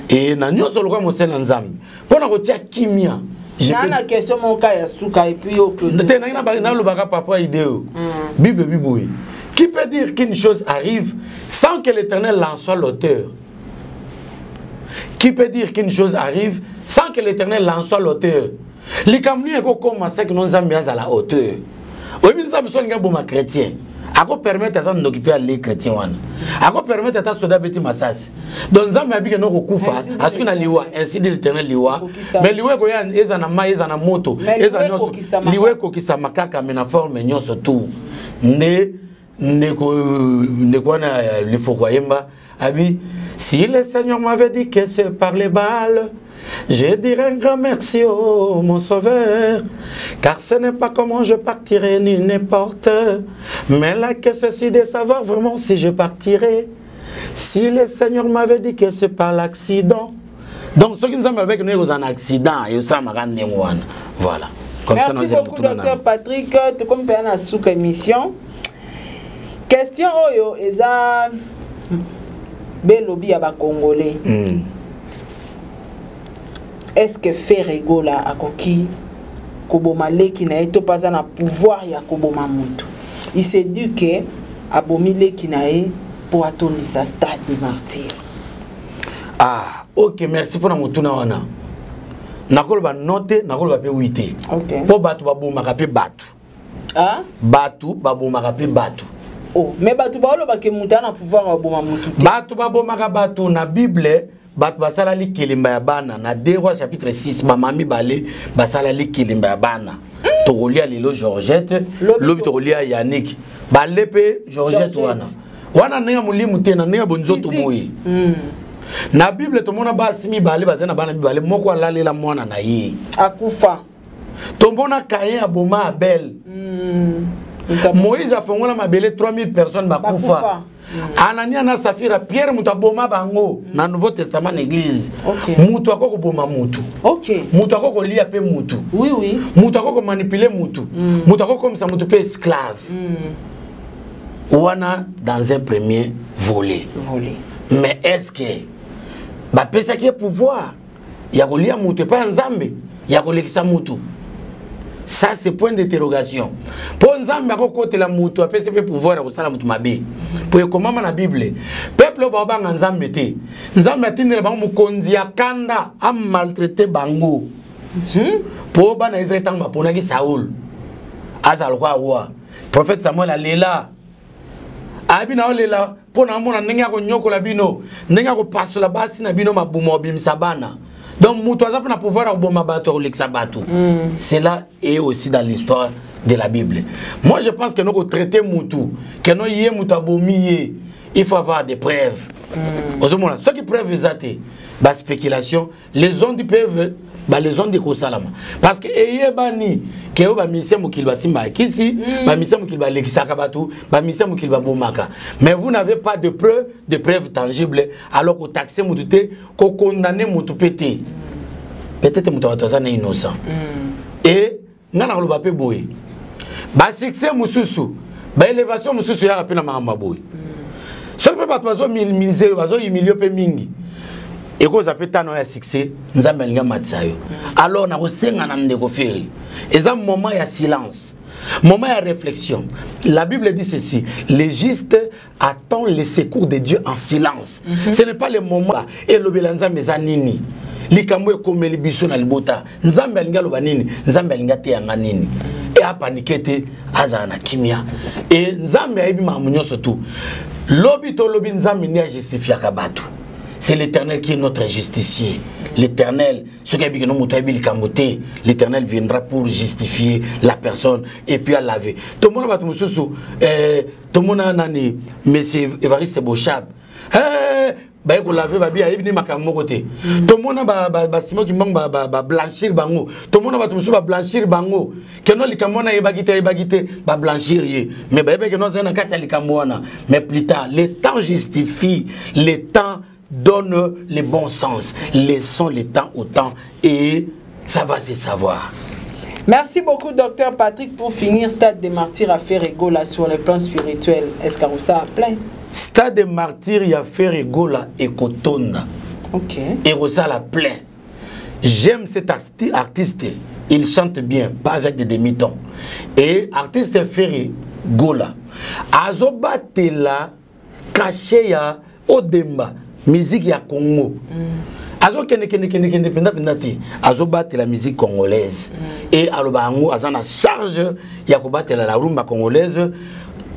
e na nyonso lokola mosali na Nzambe mpo na kotia kimia. Na question moko ya suka et puis te, nangi nalobaka papa ideo. Bible biboye: qui peut dire qu'une chose arrive sans que l'Éternel en soit l'auteur? Qui peut dire qu'une chose arrive sans que l'Éternel en soit l'auteur? Likambo nini ekokoma seke no Nzambe azala auteur? Oyebi, Nzambe so alingi aboma chrétien, akopermettre ata ndoki mpe ale chrétien wana, akopermettre ata soda abeti masasi. Donc Nzambe abike no kokufa, asuki na liwa, ainsi dit l'Éternel, liwa. Mais liwa ekoya, eza na mai, eza na moto, eza nyonso. Liwa ekokisama kaka, me na forme nyonso tu. Nde ndeko, ndeko wana lifoko ayemba abi: si le Seigneur m'avait dit que c'est par les balles, je dirais un grand merci au mon sauveur, car ce n'est pas comment je partirai ni n'importe, mais la question, c'est de savoir vraiment si je partirai. Si le Seigneur m'avait dit que c'est par l'accident. Donc soki Nzambe alobaki no ekozala na accident, esalamaka ndenge wana. Voilà. Comme. Merci ça, beaucoup, docteur Patrick. Tokomi mpenza na suka émission. Question oyo eza belobi ya bacongolais. Est ce que Ferre Gola akoki koboma leki na ye to mpe aza na pouvoir ya koboma moto? Il s'est dit que abomi leki na ye mpo atondisa Stade de Martyr. Ah ok, merci mpona motuna wana. Nakoloba no te, nakoloba mpe oui te, mpo bato babomaka mpe bato. Ah? Bato babomaka mpe bato. Oh, mais bato baolobake moto ana pouvoir aboma motu te. Bato babomaka bato. Na Bible, bato basala likelemba ya bana. Na 2 Roi chapitre 6, bama mibale basala likelemba ya bana. Tokolia lelo Georgette, lobi tokolia Yannick, bale mpe Georgette wana. Wana ndenge ya molimo te, na ndenge ya bonzoto boye. Na Bible tomona basi mibale baza na bana mibale, moko alalela mwana na ye. Akufa. Tomona Caïn aboma Abel. Moïse afongola mabele 3000 personnes bakufa. Bakufa. Anania na Safira, Pierre moto aboma bango na Nouveau Testament na église. Moto akoki koboma mutu. Moto akoki kolia mpe mutu. Oui, oui. Moto akoki komanipuler mutu. Moto akoki komisa mutu mpe esclave. Wana dans un premier volet. Volet. Mais est-ce que bapesaki ye pouvoir ya kolia mutu epai ya Nzambe, ya kolekisa mutu? Ça c'est point d'interrogation. Po Nzambe akokotela mutu, apesi mpe pouvoir ya kosala mutu mabe. Po ekomama na Bible, peuple oyo baobanga Nzambe te, Nzambe atindela bango mokonzi ya kanda amaltraite bango. Po bana Israël ntango baponaki Saul azala lokola roi, prophète Samuel alela, ayebi na olela mpo na amona ndenge ya konyokola bino, ndenge ya kopasola basi na bino mabuma obimisa bana. Donc moto aza mpe na pouvoir ya koboma bato, ya kolekisa bato. Cela est aussi dans l'histoire de la Bible. Moi je pense que noko traiter mutu, que no ye mutu abomi ye, il faut avoir des preuves. Ozomona, soki preuve eza te, ba spéculation, les ondes peuvent, ba les ondes ekosalama. Parce que eyebani ke oyo ba musicien mokili basimbaka kisi, ba musicien mokili balekisaka bato, ba musicien mokili babomaka. Mais vous n'avez pas de preuve, de preuve tangible, alors ko taxer mutu te, ko condamner mutu pe te. Peut-être mutu bato aza na innocent. Et nga na koloba pe boye, ba succès mosusu, ba élévation mosusu yaka pe na makambo ya boye. Soki pe bato bazo minimiser yo, bazo humilier pe mingi, ekozwa pe tano ya succès, Nzambe alingi amatisa yo. Alors nakosenga na ndeko Ferre, eza moment ya silence, moment ya réflexion. La Bible dit ceci: les justes attendent le secours de Dieu en silence. Ce n'est pas le moment elobela Nzambe eza nini, likambo ekomeli biso na libota, Nzambe alingi aloba nini, Nzambe alingi ateyanga nini. E apanike te, azala na kimia. E Nzambe ayebi makambo nyonso tu. Lobi to lobi, Nzambe nde ajustifiaka bato. C'est l'Éternel qui est notre justicier. L'Éternel, ce qui est bien, moto ayebi likambo te, l'Éternel viendra pour justifier la personne et puis à laver. Tomona bato mosusu, tomona nani, monsieur Évariste Boshab. Baye kolave babi ayebi nde makambo moko te. Tomona ba Simon Kimbangu ba blanchir bango. Tomona bato mosusu ba blanchir bango. Keno likambo wana ayebaki te, ayebaki te, ba blanchir ye. Mais bayebaki keno azali na kati ya likambo wana. Mais plus tard, le temps justifie, le temps donne le bon sens. Laissons le temps au temps et ça va se savoir. Merci beaucoup, docteur Patrick. Pour finir, stade des martyrs à Ferre Gola sur le plan spirituel, est-ce que ça a plein? Stade des martyrs ya Ferre Gola ekotonda. Et ça plein. J'aime cet artiste, il chante bien, pas avec des demi-tons. Et artiste Ferre Gola, azobatela cachet ya Odemba, musique ya Congo. Azo kende kende kende kende penda penda te, azobatela musique congolaise. Et aloba yango aza na charge ya kobatela la rumba congolaise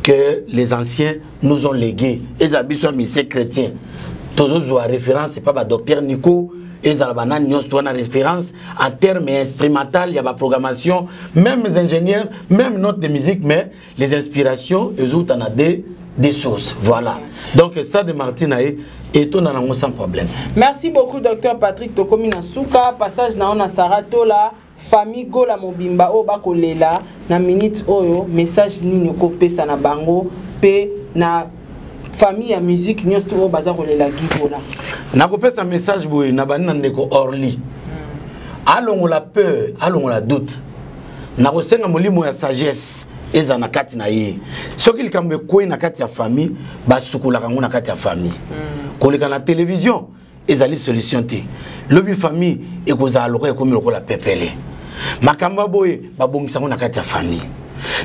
que les anciens nous ont légué. Eza biso ya musicien chrétien. Tozozwa référence, c'est pas ba docteur Nico, ezala banani nyonso to wana référence en termes instrumental ya ba programmation, même les ingénieurs, même notes de musique, mais les inspirations ezouta na des sources. Voilà. Donc stade de Martin aye et tout na sans problème. Merci beaucoup docteur Patrick. Tokomi na suka passage na ona Sarah Tola, famille Gola Mobimba oyo bakolela na minute oyo, message nini okopesa na bango pe na famille ya musique nyonso oyo baza kolela Guy Gola? Nakopesa message boye na bani na ndeko Orly. Alongola peur, alongola doute. Nakosenga molimo ya sagesse eza na kati na ye. Soki likambo ekwei na kati ya famille, basukolaka yango na kati ya famille. Koleka na télévision ezali solution te. Lobi famille ekozala lokola ekomi lokola pepele. Makambo ya boye babongisa yango na kati ya famille.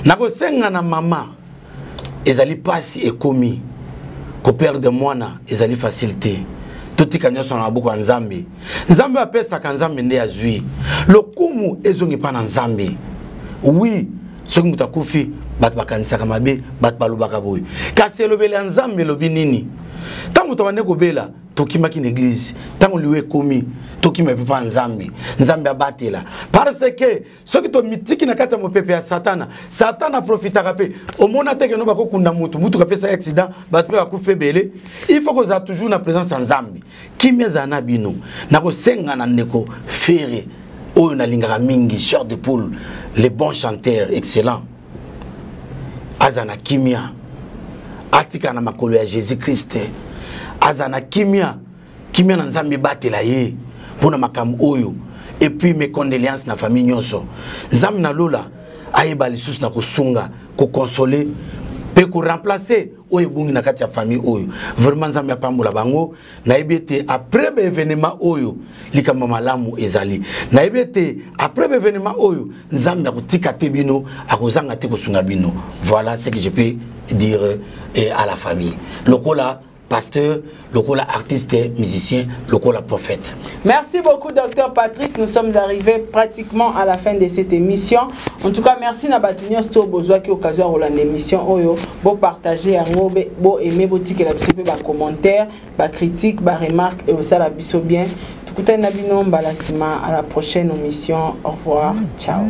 Nakosenga na mama, ezali pasi ekomi koperdre mwana ezali facile te. Totika nyonso na maboko ya Nzambe. Nzambe apesaka, Nzambe nde azwi. Lokumu ezongi mpa na Nzambe. Oui, soki moto akufi, bato bakanisaka mabe, bato balobaka boye. Kasi elobeli ya Nzambe elobi nini? Ntango moto abandi kobela, Tokimaki na église, ntango liwa ekomi, tokima epe mpa Nzambe. Nzambe abatela, parce que soki tomitiki na kati ya mopepe ya Satana, Satana aprofitaka mpe. Omona te keno bakokunda mutu, mutuka apesa ye accident, bato mpe bakufi ebele. Il faut kozala toujours na présence ya Nzambe. Kimia ezala na bino. Nakosenga na ndeko Ferre oyo nalingaka mingi, Chair de Poule, le bon chanteur excellent, aza na kimia, atika na makolo ya Jésus Christ, aza na kimia. Kimia na Nzambe ebatela ye mpo na makambo oyo. Et puis mes condoléances na famille nyonso. Nzambe na lola ayeba lisusu na kosunga, kokonsole mpe koremplace oyo ebungi na kati ya famille oyo. Vraiment, Nzambe apambola bango. Nayebi ete après baévénement oyo, likambo malamu ezali. Nayebi ete après baévénement oyo, Nzambe akotika te bino, akozanga te kosunga bino. Voilà ce que je peux dire à la famille, lokola pasteur, lokola artiste musicien, lokola prophète. Merci beaucoup, docteur Patrick. Nous sommes arrivés pratiquement à la fin de cette émission. En tout cas, merci na bato nyonso bozwaki occasion ya kolanda émission oyo. Bo partager yango, bo aimer, botikela biso mpe bacommentaire, bacritique, baremarque, et osala biso bien. Tukutani na bino mbala nsima à la prochaine émission. Au revoir, ciao.